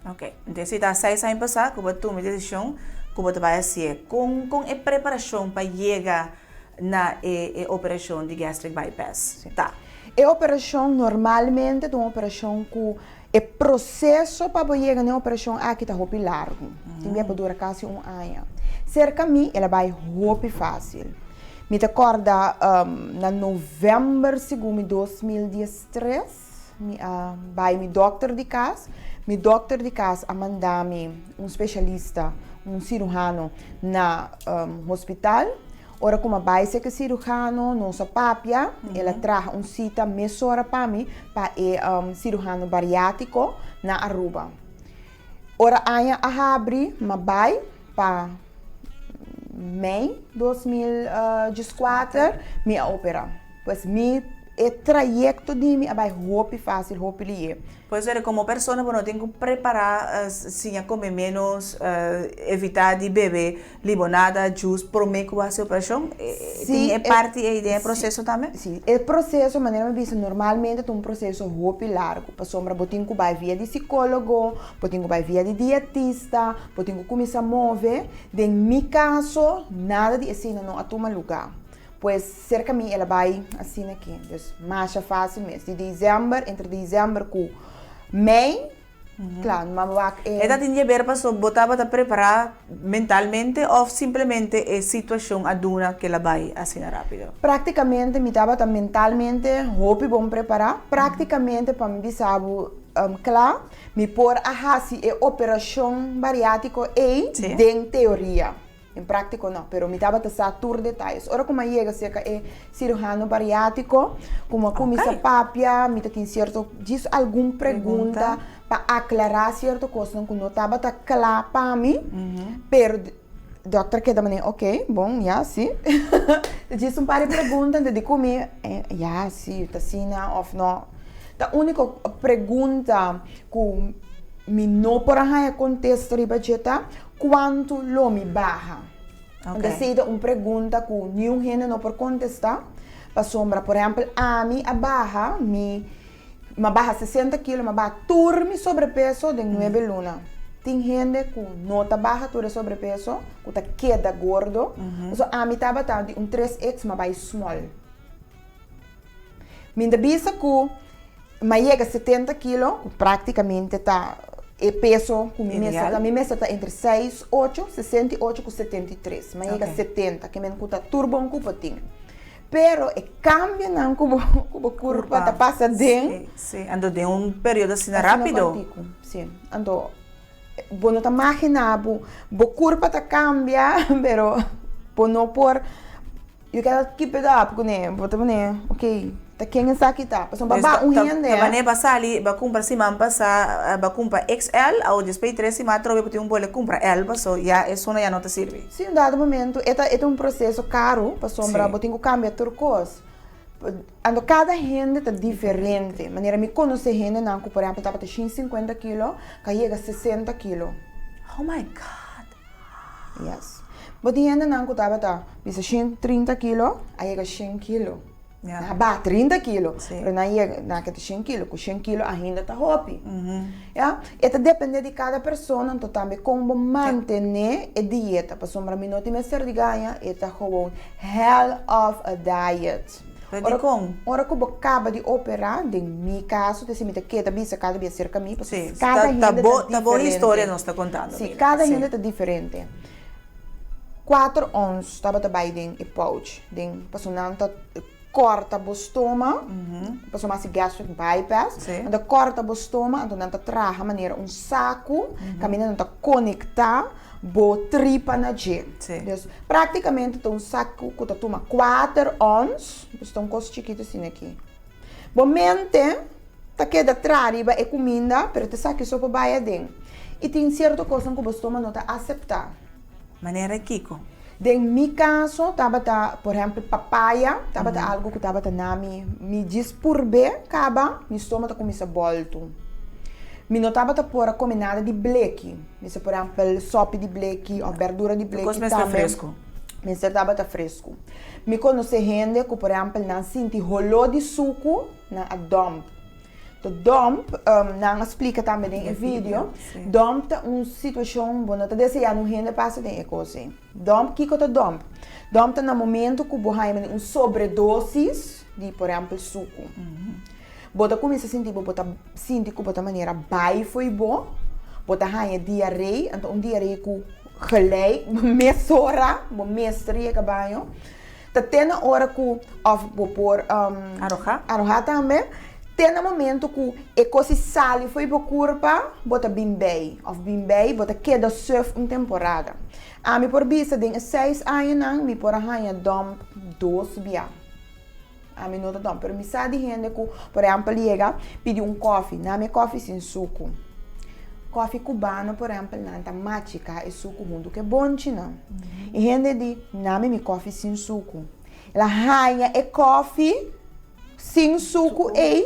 Ok. Entonces si ta seis aña pasá ku bo a tuma e desishon ku bo ta bai hasié. Kon kon e preparashon pa yega na e e operashon di gastric bypass ta? E operashon normalmente ta un operashon ku e proseso pa bo yega na e operashon aki ta hopi largu. Tin bia por dura kasi un aña. Serka mi el a bai hopi fásil. Mi ta kòrda na novèmber segun mi 2013. Mi a bai mi dòkter di kas. Mi dòkter di kas a manda mi un spesialista, un siruhano na hospital. Ora ku mi a bai seka e siruhano, nos a papia, el a traha un sita mesora pa mi pa e siruhano bariátiko na Aruba. Ora aña a habri, mi a bai pa mei 2014, mi a operá. Pues mi e trayecto di mi a bai hopi facil, hopi lié. Pues ora como persona bo no tin cu prepara, siña come menos, evita di bebe libonada, juice, prome cu bo haci operacion? Tin e parti ey den e proceso tambe? Si, e proceso manera mi bisa normalmente ta un proceso hopi largo, pasobra bo tin cu bai via di psicologo, bo tin cu bai via di dietista, bo tin cu cuminsa move. Den mi caso nada di esey no a tuma luga. Pues serka mi el a bai asina aki. Dus masha fásil mes. Di december, entre december ku mei, Kla, m'a wak e. E ta tin djeber paso bo tabata prepará mentalmente òf simplemente e situashon a duna ke la bai asina rápido? Práktikamente mi tabata mentalmente hopi bon prepará. Práktikamente pa mi bisa bo kla, mi por a hasi e operashon bariátiko ei den teoria. Den práktiko no, pero mi tabata sa tur detayes. Ora ku mi a yega serka e siruhano bariátiko, ku mi a kuminsá papia, mi ta tin sierto, djis algun pregunta pa aklará sierto kosnan ku no tabata kla pa mi, pero dòkter keda manera, oke, bon, ya, si. Djis un par di pregunta, anto di ku mi, ya, si, ta asina òf no. Ta úniko pregunta ku mi no por a haña kontesta riba dje ta, Kuantu lo mi baha? Ok. Esei ta un pregunta ku niun hende no por kontestá, pasobra por ehèmpel ami a baha mi mi a baha sesenta kilo, mi a baha tur mi sobrepeso den nuebe luna. Tin hende ku no ta baha tur e sobrepeso, ku ta keda gordo. Pasobra ami tabata di un tres X mi a bai small. Mi ta bisa ku mi a yega 70 kilo, ku práktikamente ta e peso ku mi mester ta. Mi mester ta entre seis, ocho, 68 ku 73. Mi a yega 70, ke men ku ta tur bon ku bo tin. Pero e kambionan ku bo ku bo kurpa ta pasa den. Sí, sí. Anto den un periodo asina rápido. Asina kòrtiku, sí. Anto bo no ta maginá bo, bo kurpa ta kambia, pero bo no por. You cannot keep it up kuné, bo ta pone, ok, ta ken esaki ta? Pasobra bo ba un hende. Ta manera bo a sali, bo a kumpra siman pasá, bo a kumpra XL, awo despues di tres siman atrobe bo tin un bole kumpra L, paso ya esuna ya no ta sirbi. Sí, un dado momento e ta e ta un proseso karu, pasobra bo tin ku kambia tur kos. Anto kada hende ta diferente. Manera mi konosé hendenan ku por ehèmpel tabata 150 kilo, ka yega 60 kilo. Oh my God! Yes. Bo tin hendenan ku tabata bisa 130 kilo, a yega 100 kilo. Ja. A baha 30 kilo, pero nan yega, nan keda 100 kilo, ku 100 kilo ainda ta hopi. Ya, e ta depende di kada persona, anto tambe kon bo mantené e dieta, pasobra mi no tin mester di gaña, e ta gewoon hell of a diet. Pero dikon? Ora ku bo kaba di operá, den mi kaso, ta esei mi ta keda bisa kada bia serka mi, pasobra Sí, kada ta, hende ta ta bo, ta bo diferente. historia nos ta kontando, Sí, Mila. kada Sí. hende ta diferente. Kuater ons tabata bai den e pouch, den, pasobra nan ta kòrta bo stoma, pasobra nan hasi gastric bypass, Sí. nan ta kòrta bo stoma, anto nan ta traha manera un saku, kaminda nan ta konektá bo tripa na dje. Sí. Dus práktikamente ta un saku ku ta tuma kuater ons, dus ta un kos chikitu asina aki. Bo mente ta keda tra riba e kuminda, pero ta esaki so por bai aden. I tin sierto kosnan ku bo stoma no ta aseptá. Manera kiko? Den mi kaso tabata, por ehèmpel, papaya tabata algu ku tabata na mi. Mi djis purb'é kaba, mi stoma ta kuminsá bòltu. Mi no tabata por a kome nada di bleki. Mester por ehèmpel sòpi di bleki òf bèrdura di bleki Kos mester tambe. fresku. Mester tabata fresku. Mi konosé hende ku por ehèmpel nan sinti holó di suku, nan a dòmp. Ta dòmp, nan a splika tambe den e video, dòmp ta un situashon bo no ta deseá nun hende pasa den e kos ei. Dòmp, kiko ta dòmp? Dòmp ta na momento ku bo haña un sobredosis di por ehèmpel suku. Bo ta kuminsá sinti bo, bo ta sinti ku bo ta manera bai fo'i bo, bo ta haña diarei, anto un diarei ku gelijk mesora bo mester yega baño. Ta te na ora ku, òf bo por Arohá. arohá tambe, te na momento ku e kos i sali fo'i bo kurpa, bo ta bin bei, òf bin bei, bo ta keda suf un temporada. Ami por bisa den e seis añanan mi por a haña dòmp dos bia. Ami no ta dòmp, pero mi sa di hende ku, por ehèmpel, yega pidi un kòfi, nan mi e kòfi sin suku. Kòfi kubano, por ehèmpel, nan ta machiká e suku huntu ku e bonchinan. E hende di, nan mi mi kòfi sin suku. El a haña e kòfi sin suku ei,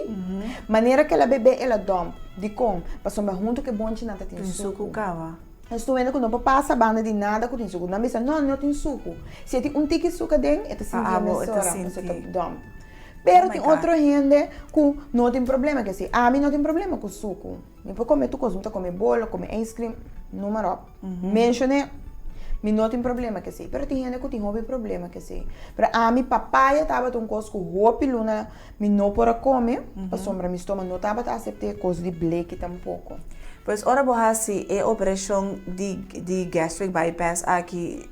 manera ku el a bebé el a dòmp. Dikon? Pasobra huntu ku e bonchinan ta tin Tin suku. suku kaba. Nos tur hende ku no por pasa banda di nada ku tin suku. Nan bisa, no, no tin suku. Si e tin un tiki suku aden, e ta sinti e mesora, pasobra e ta dòmp. Pero tin otro hende ku no tin problema ku esei. Ami no tin problema ku suku. Mi por kome tur kos. Mi ta kome bolo, kome ice cream, noem maar op. Menshoné, mi no tin problema ku esei. Pero tin hende ku tin hopi problema ku esei. Pero ami, papaya tabata un kos ku hopi luna mi no por a kome, pasobra mi stoma no tabata asept'é kos di bleki tampoko. Pues ora bo hasi e operashon di di gastric bypass aki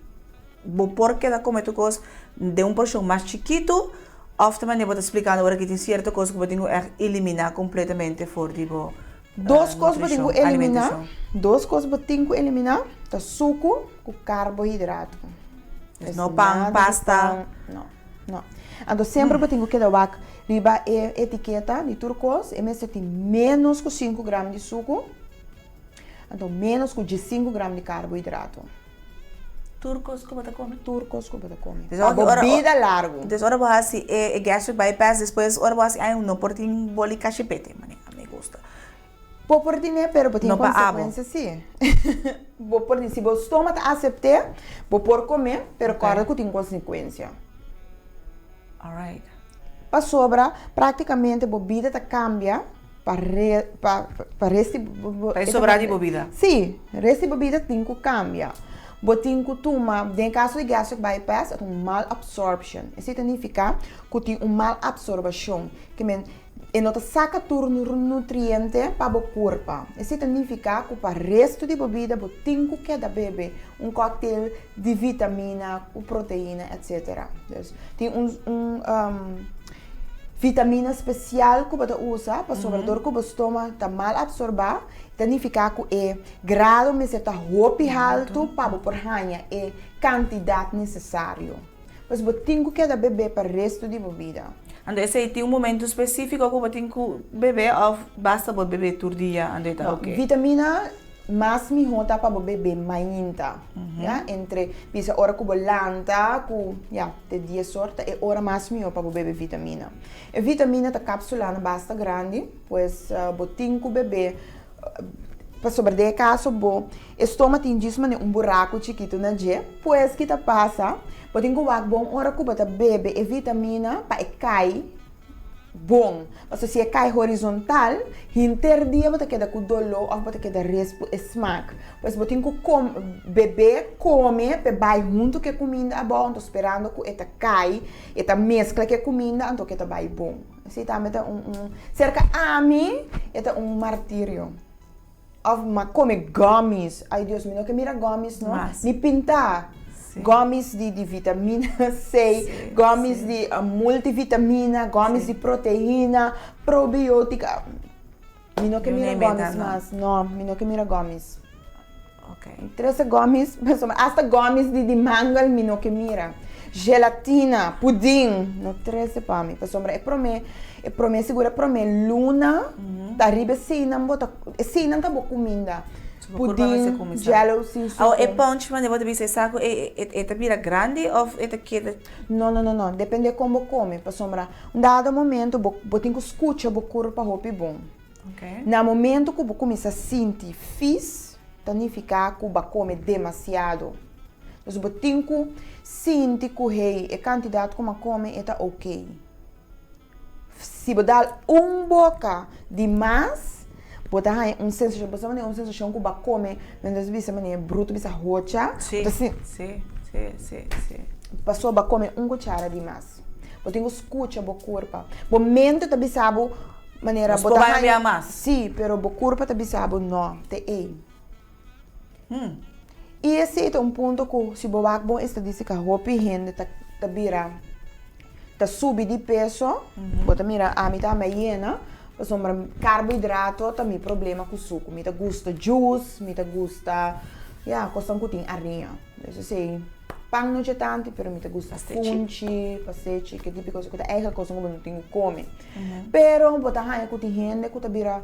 bo por keda kome tur kos den un porshon mas chikitu òf ta manera bo ta splikando ora ki tin sierto kos ku bo tin ku ègt eliminá kompletamente for di bo Dos kos bo tin ku nutrishon, eliminá, alimentashon. dos kos bo tin ku eliminá ta suku ku karbohidrato. Dus no pan, Nada di pasta. pan, no, no. Anto semper bo tin ku keda wak riba e etiketa di tur kos, e mester tin ménos ku sinku gram di suku, anto ménos ku diesinku gram di karbohidrato. Tur kos ku bo ta kome? Tur kos ku bo ta kome. Dus Pa bo ora, bida largu. Dus ora bo hasi e gastric bypass despues ora bo hasi ay no por tin boli kashipete manera mi gusta. Bo por tine pero bo tin No pa abo. consecuencia si. Bo por tin si bo stoma ta acepte bo por come pero corda cu tin consecuencia. Alright. Pasobra practicamente bo bida ta cambia pa re pa pa resti bo Pa e sobra di bo bida. Si, resti bo bida tin cu cambia. Bo tin cu tuma, den caso di gastric bypass e ta un malabsorption. Esey ta nifica cu tin un malabsorbacion. Ke men e no ta saca tur nutriente pa bo curpa. Esey ta nifica cu pa resto di bo bida bo tin cu keda bebe un cocktail di vitamina cu proteina etc. Dus tin un un vitamina special cu bo ta usa pasobra dor cu bo stoma ta mal absorba ta nifica cu e grado mester ta hopi halto pa bo por haña e cantidad necesario. Pues bo tin cu keda bebe pa resto di bo bida. Anto esey tin un momento specifico cu bo tin cu bebe of basta bo bebe tur dia anto e ta No, ok? vitamina mas miho ta pa bo bebe mainta, ya, entre bisa ora cu bo lanta cu ya te dies or ta e ora mas miho pa bo bebe vitamina. E vitamina ta capsulanan basta grandi, pues bo tin cu bebe pasobra den e caso bo estoma tin djis mane un buraco chikito na dje, pues ki ta pasa bo tin cu wak bon ora cu bo ta bebe e vitamina pa e cay bon, pasobra si e kai horizontal, henter dia bo ta keda ku doló òf bo ta keda respu e smak. Pues bo tin ku kom, bebe, kome p'e bai huntu ku e kuminda abou, anto sperando ku e ta kai, e ta meskla ku e kuminda, anto ku e ta bai bon. Esei tambe ta un, un, serka ami e ta un martirio. Of m'a come gummies. Ay Dios mi no ke mira gummies no. Mas. Ni pinta. Sí. Gummies di di vitamina C, Sí, gummies sí. di multivitamina, gummies Sí. di proteina, probiotica. Mi no ke You mira name it, gummies no. mas. No, mi no ke mira gummies. Ok. Trese gummies, pasobra hasta gummies di di mangel mi no ke mira. Gelatina, puding, no trese pa mi. Pasobra e prome, e prome sigur e prome luna ta riba eseinan bo ta, eseinan ta bo kuminda. So bo kurpa mester Puding, kuminsá. jello sin Awo e suku. punch mane bo ta bisa e saku e e e ta bira grandi of e ta keda? No, no, no, no. Depende kon bo kome. Pasobra un dado momento bo bo tin ku skucha bo kurpa hopi bon. Na momento ku bo kuminsá sinti fis, ta nifiká ku bo a kome demasiado. Dus bo tin ku sinti ku hey, e kantidat ku mi a kome e ta oké. Si bo dal un boka di mas, bo ta haña un sensashon, bo sa manera un sensashon ku bo a kome, men ta bisa manera brutu bisa hocha, bo ta sinti. Sí, sí, sí, sí. Pasobra bo a kome un kuchara di mas. Bo tin ku skucha bo kurpa. Bo mente ta bisa bo manera Nos bo por ta bai haña. bia mas. Sí, pero bo kurpa ta bisa bo no, te ei. I esei ta un punto ku si bo wak bon estadístika hopi hende ta ta bira ta subi di peso. Bo ta mira ami tambe a yena pasobra karbohidrato ta mi problema ku suku. Mi ta gusta juice, mi ta gusta ya kosnan ku tin ariña. Dus esei pan no dje tantu pero mi ta gusta funchi, pastechi, ke tipo di kos ku ta eigenlijk kosnan ku bo no tin ku kome. Pero bo ta haña ku tin hende ku ta bira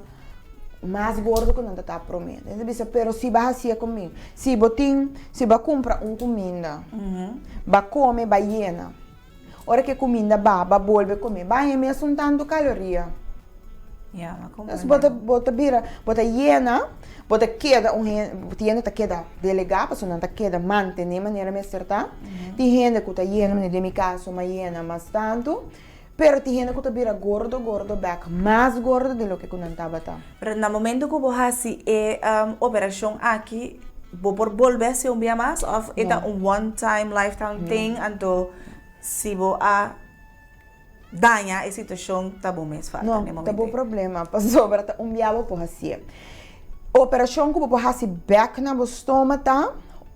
mas gordo ku nan ta ta promé. Den ta bisa pero si bo a hasié komin, si bo tin, si bo a kumpra un kuminda, bo a kome, bo a yena. Ora ku e kuminda baha, bo a bolbe kome, bo a haña mesun tantu kaloria. Ya, m'a Entonces comprende. bo ta, bo ta bira, bo ta yena, bo ta keda un hende, tin hende ta keda delegá pasobra nan ta keda mantené manera mester ta. Tin hende ku ta yena, manera den mi kaso m'a yena mas tantu, pero tin hende ku ta bira gordo, gordo bèk, mas gordo di loke ku nan tabata. Pero na momento ku bo hasi e operashon aki, bo por bolbe hasi un bia mas òf e ta un one time, lifetime thing, anto si bo a daña e situacion ta bo mes falta No, n'e ta bo momento ei. problema, pasobra ta un bia bo por hacié. Operashon ku bo por hasi bèk na bo stoma ta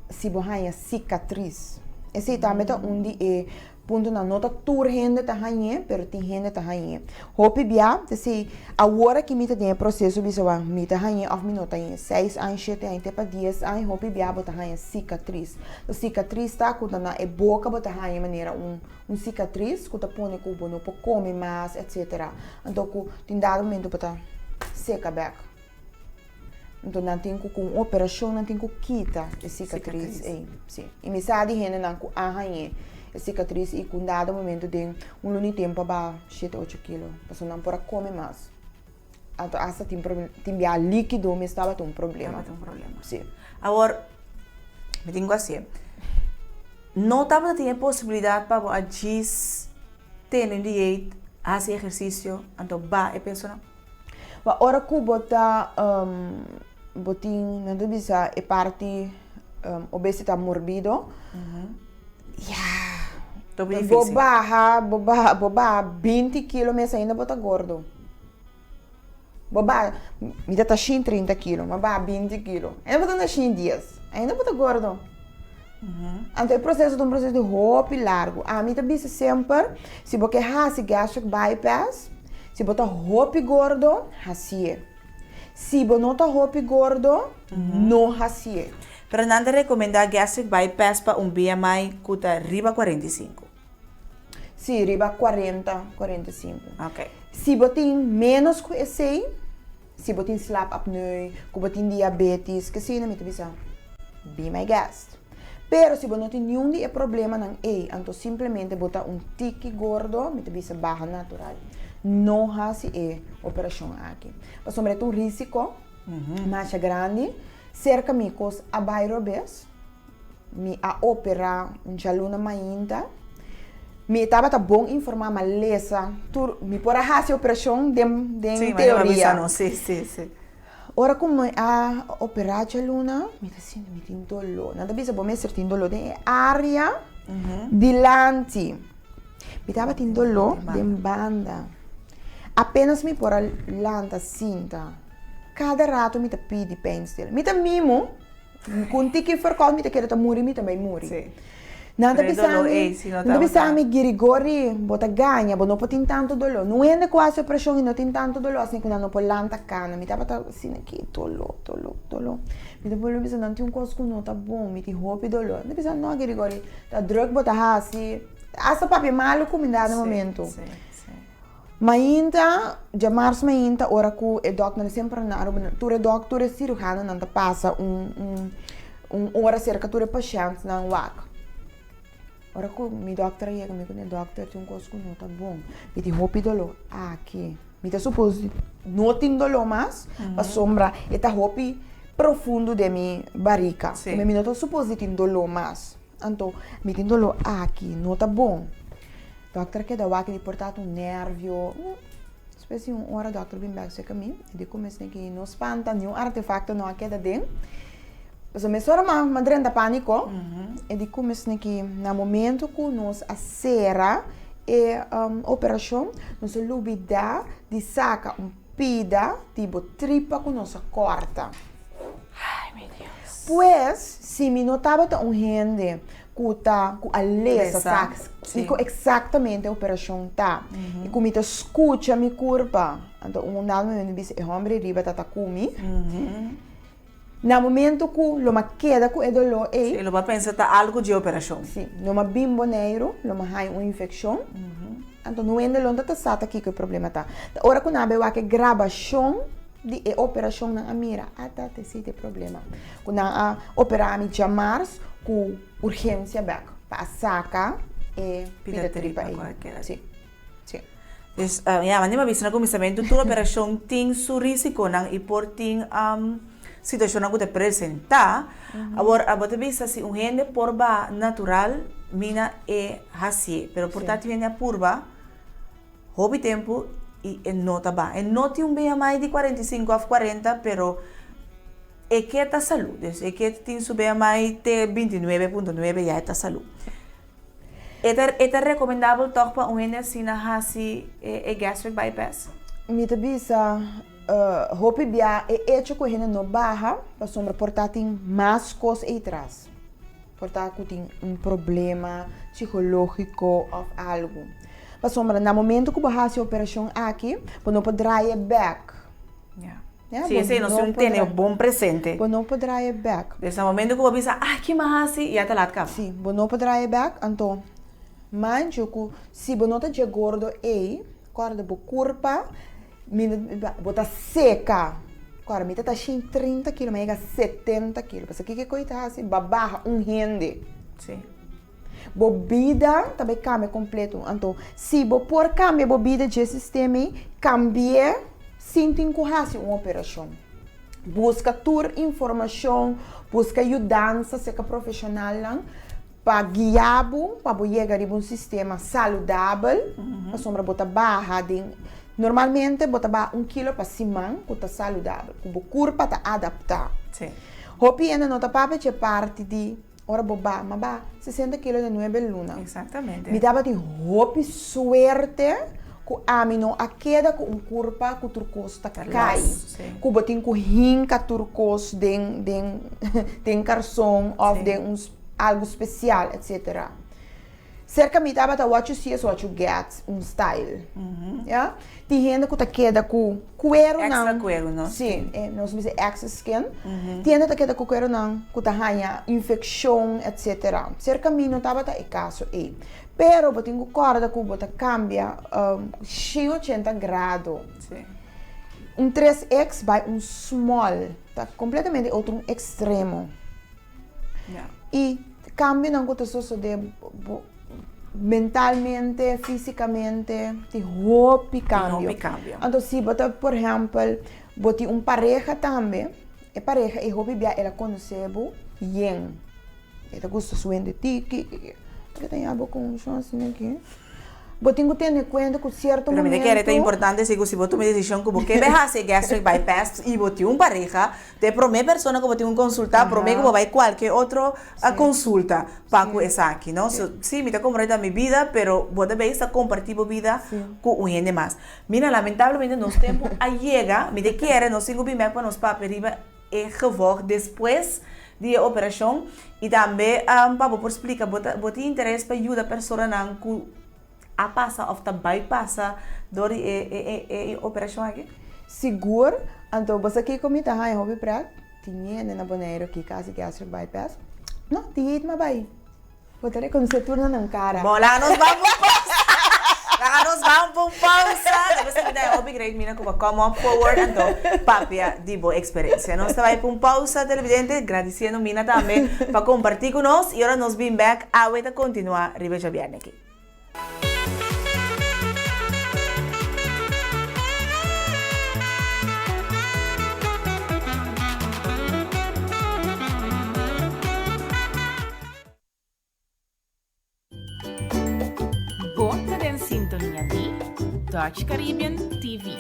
si bo haña sikatris. Esei tambe ta un di e puntonan. No ta tur hende ta hañ'é, pero tin hende ta hañ'é. Hopi bia ta esei, awor aki mi ta den e proseso bisa wak mi ta hañ'é òf mi no ta hañ'é. Seis aña, shete aña, te pa dies aña hopi bia bo ta haña sikatris. Sikatris ta ku ta na e boka bo ta haña manera un un sikatris ku ta pone ku bo no por kome mas etsetera. Anto ku tin dado momento bo ta seka bèk. Anto nan tin ku ku un operashon nan tin ku kita e sikatris ei. Si. I mi sa di hendenan ku a hañ'é e sikatris i ku un dado momento den un luna di tempu a baha shete ocho kilo pasobra nan por a kome mas. Anto asta tin tin bia líkido mes tabata un problema. Tabata un problema. Si. Awor, mi tin ku hasié. No tabata tin e posibilidat pa bo a djis tene un dieet, hasi ehersisio, anto baha e pesonan? Ma ora ku bo ta bo tin nan ta bisa e parti obesitas morbido, ya, bo baha bo baha bo baha binti kilo mes ainda bo ta gordo. Bo baha, mi ta ta shin trinta kilo, mi a baha binti kilo, ainda bo ta na shin dies, ainda bo ta gordo. Anto e proseso ta un proseso di hopi largu. Ami ta bisa semper, si bo ke hasi gastric bypass, si bo ta hopi gordo, hasié. Si bo no ta hopi gordo, no hasié. Pero nan ta rekomendá gastric bypass pa un BMI ku ta riba 45. Sí, riba 40, 45. Ok. Si bo tin ménos ku esei, Si bo tin slaapapneu, ku bo tin diabetis, kesina mi ta bisa, be my guest. Pero si bo no tin niun di e problemanan ei, anto simplemente bo ta un tiki gordo, mi ta bisa baha natural. No hasi e operashon aki. Pasobra e ta un risiko masha grandi. Serka mi kos a bai robes. Mi a operá un djaluna mainta. Mi tabata bon informá, m'a lesa tur, mi por a hasi operashon den den Sí, manera bo a teoria. bisa nos, sí, sí, sí. Ora ku mi a operá djaluna, mi ta sinti mi tin doló. Nan ta bisa bo mester tin doló den e área dilanti. Mi tabatin doló den banda. Apenas mi por a lanta sinta, kada rato mi ta pidi pijnstiller. Mi ta mimo. Ku un tiki ferkòt mi ta kere ta muri, mi ta bai muri. Nan ta bisa mi, nan ta bisa mi, Girigori, bo ta gaña, bo no por tin tantu doló. No hende ku hasi operashon i no tin tantu doló asina ku nan no por lanta kana. Mi tabata asina ki doló, doló, doló. Mi ta bolbe bisa nan tin un kos ku no ta bon, mi tin hopi doló. Nan ta bisa, no Girigori, ta drùk bo ta hasi. Asta papia malu ku mi dado momento. Mainta, djamars mainta ora ku e dòkternan semper na Aruba tur e dòk tur e siruhanonan ta pasa un un un ora serka tur e pashèntnan wak. Ora ku mi dòkter a yega mi ku e dòkter tin un kos ku no ta bon, mi tin hopi doló aki. Mi ta supos di no tin doló mas pasobra e ta hopi profundo den mi barika. Mi no ta supos di tin doló mas. Anto mi tin doló aki, no ta bon. Dokter a keda wak di por ta un nervio. Despues di un ora dokter bin bek cerca mi y di cumes neki no spanta ni un artefacto no a keda den. Pasobra mesora mi a drenta panico y di cumes neki na momento cu nos a cera e operacion nos a lubida di saca un pida di bo tripa cu nos a corta. Pues si mi no tabata un hende ku ta ku a lesa sa kiko eksaktamente e operashon ta i ku mi ta skucha mi kurpa anto un dado momento mi bisa e hòmber riba ta ta ku mi na momento ku lo mi a keda ku e doló ei Si lo bo a pensa ta algu dje operashon. Si lo mi a bin Boneiru lo mi a haña un infekshon anto no hende lo no ta sa ta kiko e problema ta ta ora ku nan a bai wak e grabashon di e operashon nan a mira ata ta esei ta e problema ku nan a operá mi djamars ku urgensia bek pa a saka e pida tripa ei. Sí, sí. Dus ya, manera mi a bisa na kuminsamentu tur operashon tin su risikonan i por tin situashonnan ku ta presentá. Awor abo ta bisa si un hende por ba natural mina e hasié, pero por ta tin hende a purba. Hopi tempu i e no ta baha. E no tin un BMI di 45 òf 40 pero e ke ta salú. Dus e ke tin su BMI te 29.9 ya e ta salú. E ta e ta rekomendabel tòg pa un hende asina hasi e gastric bypass? Mi ta bisa. Hopi bia e echo ku hende no baha pasobra por ta tin mas kos ei tras. Por ta ku tin un problema psikológiko òf algu. Pasobra na momento ku bo hasi e operashon aki, bo no por draai e bèk. Ya, Sí, esei nos tin tene bon presente. Bo no por draai e bèk. Des na momento ku bo bisa, ah, ki mi a hasi, ya ta lat kaba. Sí, bo no por draai e bèk, anto manchu ku si bo no ta dje gordo ei, kòrda bo kurpa Mi bo ta seka. Kora mi ta ta shin 30 kilo, mi a yega 70 kilo. Pasobra kiko ku ta hasi? Bo a baha un hende. Sí. Bo bida ta bai kambia kompleto. Anto, si bo por kambia bo bida dje sistema ei, kambi'é sin tin ku hasi un operashon. Buska tur informashon, buska yudansa serka profeshonalnan. Pa guia bo pa bo yega riba un sistema saludabel, pasobra bo ta baha den, normalmente bo ta baha un kilo pa siman ku ta saludabel, ku bo kurpa ta adaptá. Hopi hende no ta papia dje parti di ora bo baha, m'a baha 60 kilo den nuebe luna. Mi tabatin hopi suerte ku ami no a keda ku un kurpa ku tur kos ta kai, ku bo tin ku hinka tur kos den den den karson òf den un. Algu spesial etc. Serka mi tabata what you see is what you get un style. Ya. Tin hende ku ta keda ku kuerunan. Extra kueru no? Si, nos bisa extra skin. Tin hende ta keda ku kuerunan ku ta haña infekshon etc. Serka mi no tabata e kaso ei. Pero bo tin ku kòrda ku bo ta kambia 180 grado. Un 3X bai un small. Ta kompletamente otro un ekstremo. I kambionan ku ta sosodé bo mentalmente, físikamente, tin hopi kambio. Hopi kambio. Anto si bo ta por ehèmpel bo tin un pareha tambe, e pareha ei hopi bia el a konosé bo yen. E ta gusta su hende tiki, ke ta yama bo ku un shon asina aki. Bo tin ku tene kuenta ku sierto Pero mi ta momento. kere ta importante si ku si bo tuma e desishon ku bo ke bai hasi e gastric bypass i bo tin un pareha, ta e prome persona ku bo tin ku konsultá prome ku bo bai kualke otro konsulta pa ku esaki, no. So, si mi ta kompromete mi bida, pero bo ta bay sa kompartí bo bida ku un hende mas. Mira, lamentablemente nos tempu a yega, mi ta kere nos tin ku bin bèk pa nos papia riba e gevolg despues di e operashon i tambe pa bo por splika bo ta bo tin interes pa yuda personanan ku a pasa òf ta bai pasa dor di e e e operashon aki? Sigur, anto bo sa kiko mi ta haña hopi pret? Tin hende na Boneiru ki kasi gastric bypass? No, dieet ma bai. Bo ta rekonosé tur na nan kara. Bon, laga nos ban pa un pausa. Laga nos ban pa un pausa. Despues ta bida e hopi great mina ku bo come up forward anto papia di bo eksperensia. Nos ta bai pa un pausa televidente, gradisiendo Mina tambe pa kompartí ku nos i ora nos bin bèk awe ta kontinuá riba e djabièrnè aki. Bo ta den sintonia di Dutch Caribbean TV.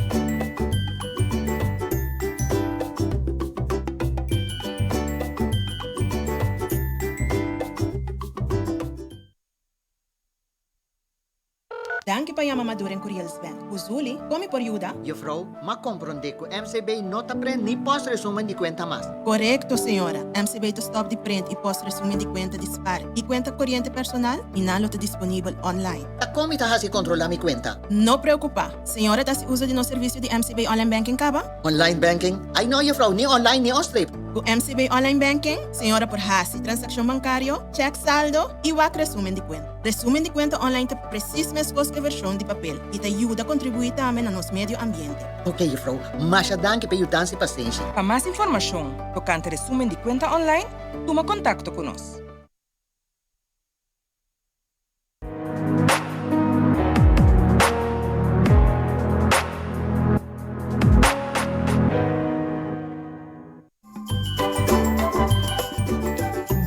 Danki pa yama Maduren Curiels Bank. Ku Zuli, kon mi por yuda? Juffrouw, m'a komprondé ku MCB no ta prent ni post resumen di kuenta mas. Korekto, señora. MCB ta stòp di prent i post resumen di kuenta di spar i kuenta koriente personal i nan lo ta disponibel online. Ta kon mi ta hasi kontrolá mi kuenta? No preokupá. Señora ta hasi uso di nos servisio di MCB Online Banking kaba? Online banking? Ai no, juffrouw, ni online ni onstreep. Ku MCB Online Banking, señora por hasi transakshon bankario, chèk saldo i wak resumen di kuenta. Resumen di kuenta online ta presis meskos ku e vershon di papel i ta yuda kontribuí tambe na nos medio ambiente. Ok, juffrouw, masha danki pa e yudansa i pasenshi. Pa mas informashon tokante resumen di kuenta online, tuma kontakto ku nos.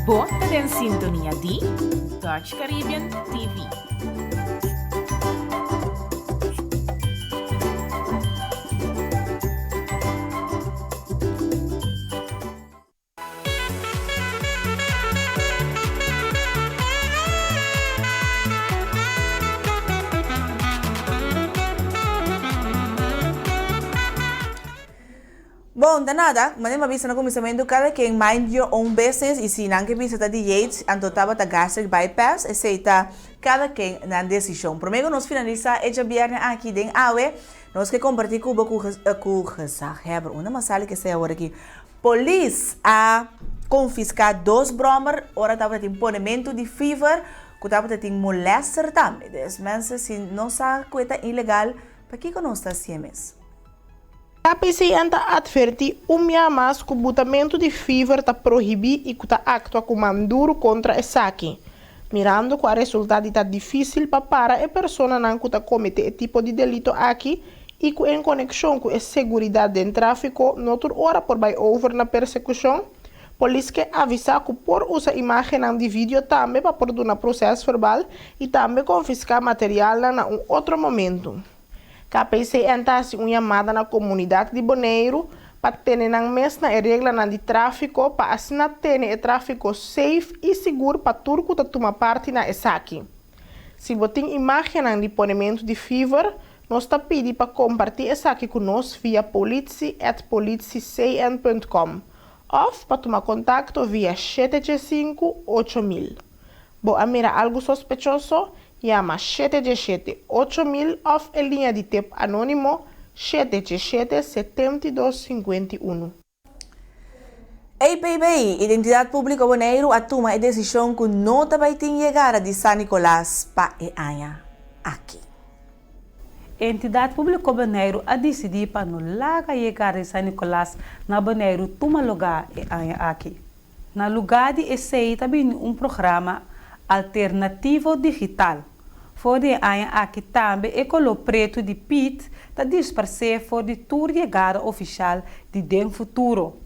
Bo ta den sintonia di Dutch Caribbean TV. Bon, ta nada, manera mi a bisa na kuminsamentu, kada ken mind your own business i si nan ke bisa ta di Yates, anto tabata gastric bypass, esei ta kada ken nan desishon. Promé ku nos finalisá e djabièrnè aki den awe, nos ke kompartí ku bo ku ku gezaghebber, unda mas sali ke esei awor aki? Polis a konfiská dos bròmer ora tabata tin ponementu di fever ku tabata tin molèster tambe. Dus mensen si no sa ku e ta ilegal, pakiko nos ta hasié mes? KPCN ta atvertí un mia mas ku butamentu di fever ta prohibí i ku ta aktua ku man duru kontra esaki, mirando ku a resultá di ta difísil pa para e personanan ku ta kometé e tipo di delito aki i ku en konekshon ku e seguridat den tráfiko no tur ora por bai over na persekushon. Polis ke avisá ku por usa imágennan di video tambe pa por duna prosèsverbal i tambe konfiská materialnan na un otro momentu. KPCN ta hasi un yamada na komunidat di Boneiru pa tene nan mes na e reglanan di tráfiko pa asina tene e tráfiko safe i sigur pa tur ku ta tuma parti na esaki. Si bo tin imágennan di ponementu di fever, nos ta pidi pa kompartí esaki ku nos via politie at politiecn punt com òf pa tuma kontakto via shete djesinku 8000. Bo a mira algu sospechoso? Yama shete djeshete 8000 òf e liña di tep anónimo shete djeshete 72 51. EPB, Identidat Públiko Boneiru a tuma e desishon ku no ta bai tin yegada di San Nicolas pa e aña aki. Entidat Públiko Boneiru a disidí pa no laga yegada di San Nicolas na Boneiru tuma lugá e aña aki. Na lugá di esei ta bini un programa alternativo digital. For di e aña aki tambe e koló pretu di pit ta disparsé for di tur yegada ofishal di den futuro.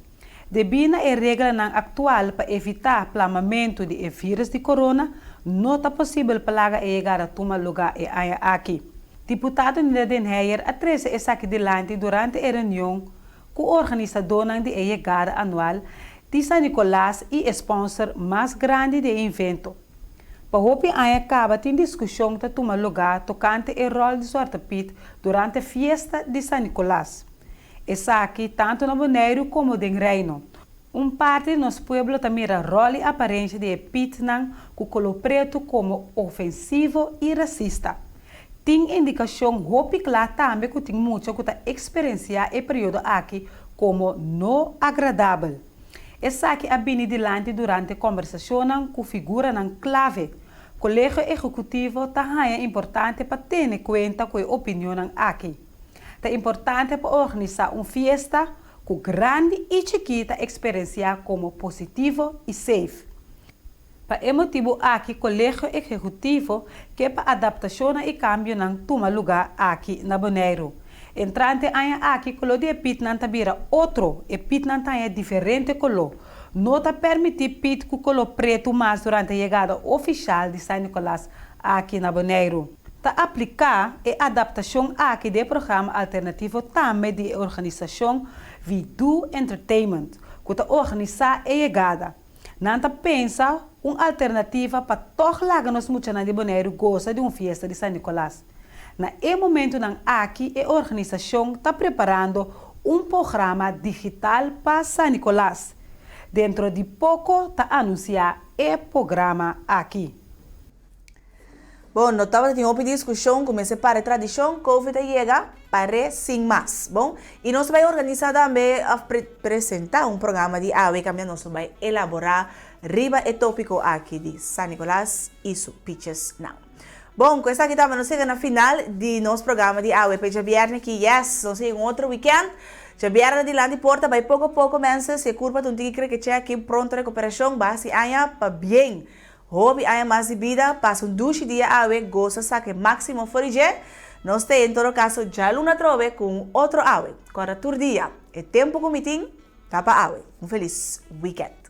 Debí na e reglanan aktual pa evitá plamamentu di e vírus di korona, no ta posibel pa laga e yegada tuma lugá e aña aki. Diputado Nida den Heyer a trese esaki dilanti durante e reunion ku organisadónan di e yegada anual di San Nicolas i e sponsor mas grandi di e invento. Pa hopi aña kaba tin diskushon ta tuma lugá tokante e ròl di Zwarte Piet durante fiesta di San Nicolas. Esaki tantu na Boneiru komo den Reino. Un parti di nos pueblo ta mira ròl i aparensha di e Pietnan ku koló pretu komo ofensivo i rasista. Tin indikashon hopi kla tambe ku tin mucha ku ta eksperensiá e periodo aki komo no agradabel. Esaki a bini dilanti durante kòmbersashonnan ku figuranan klave. Kolegio Ehekutivo ta haña importante pa tene kuenta ku e opinionnan aki. Ta importante pa organisá un fiesta ku grandi i chikí ta eksperensiá komo positivo i safe. Pa e motibu aki Kolegio Ehekutivo ke pa adaptashonnan i kambionan tuma lugá aki na Boneiru. Entrante aña aki koló di e pitnan ta bira otro, e pitnan ta haña diferente koló. No ta permití pit ku koló pretu mas durante yegada ofishal di San Nikolas aki na Boneiru. Ta apliká e adaptashon aki di e programa alternativo tambe di e organisashon We Do Entertainment ku ta organisá e yegada. Nan ta pensa un alternativa pa tòg laga nos muchanan di Boneiru gosa di un fiesta di San Nicolas. Na e momentunan aki e organisashon ta preparando un programa digital pa San Nicolas. Dentro di poko ta anunsiá e programa aki. Bon, no tabata tin hopi diskushon ku mester para e tradishon, Covid a yega, par'é sin mas. Bon, i nos ta bai organisá tambe òf presentá un programa di awe kaminda nos lo bai elaborá riba e tópiko aki di San Nicolas i su pichesnan. Bon, ku esaki tambe nos yega na final di nos programa di awe pe djabièrnè aki. Yes, nos a yega un otro wikènt. Djabièrnè dilanti porta bai poko poko mensen, si e kurpa ta un tiki krekeché aki, pronto rekuperashon, basi aña pa bien. Hopi aña mas di bida, pasa un dushi dia awe, gosa saka e máksimo for di dje. Nos ta en todo kaso djaluna atrobe ku un otro awe. Kòrda tur dia, e tempu ku mi tin ta pa awe. Un felis wikènt.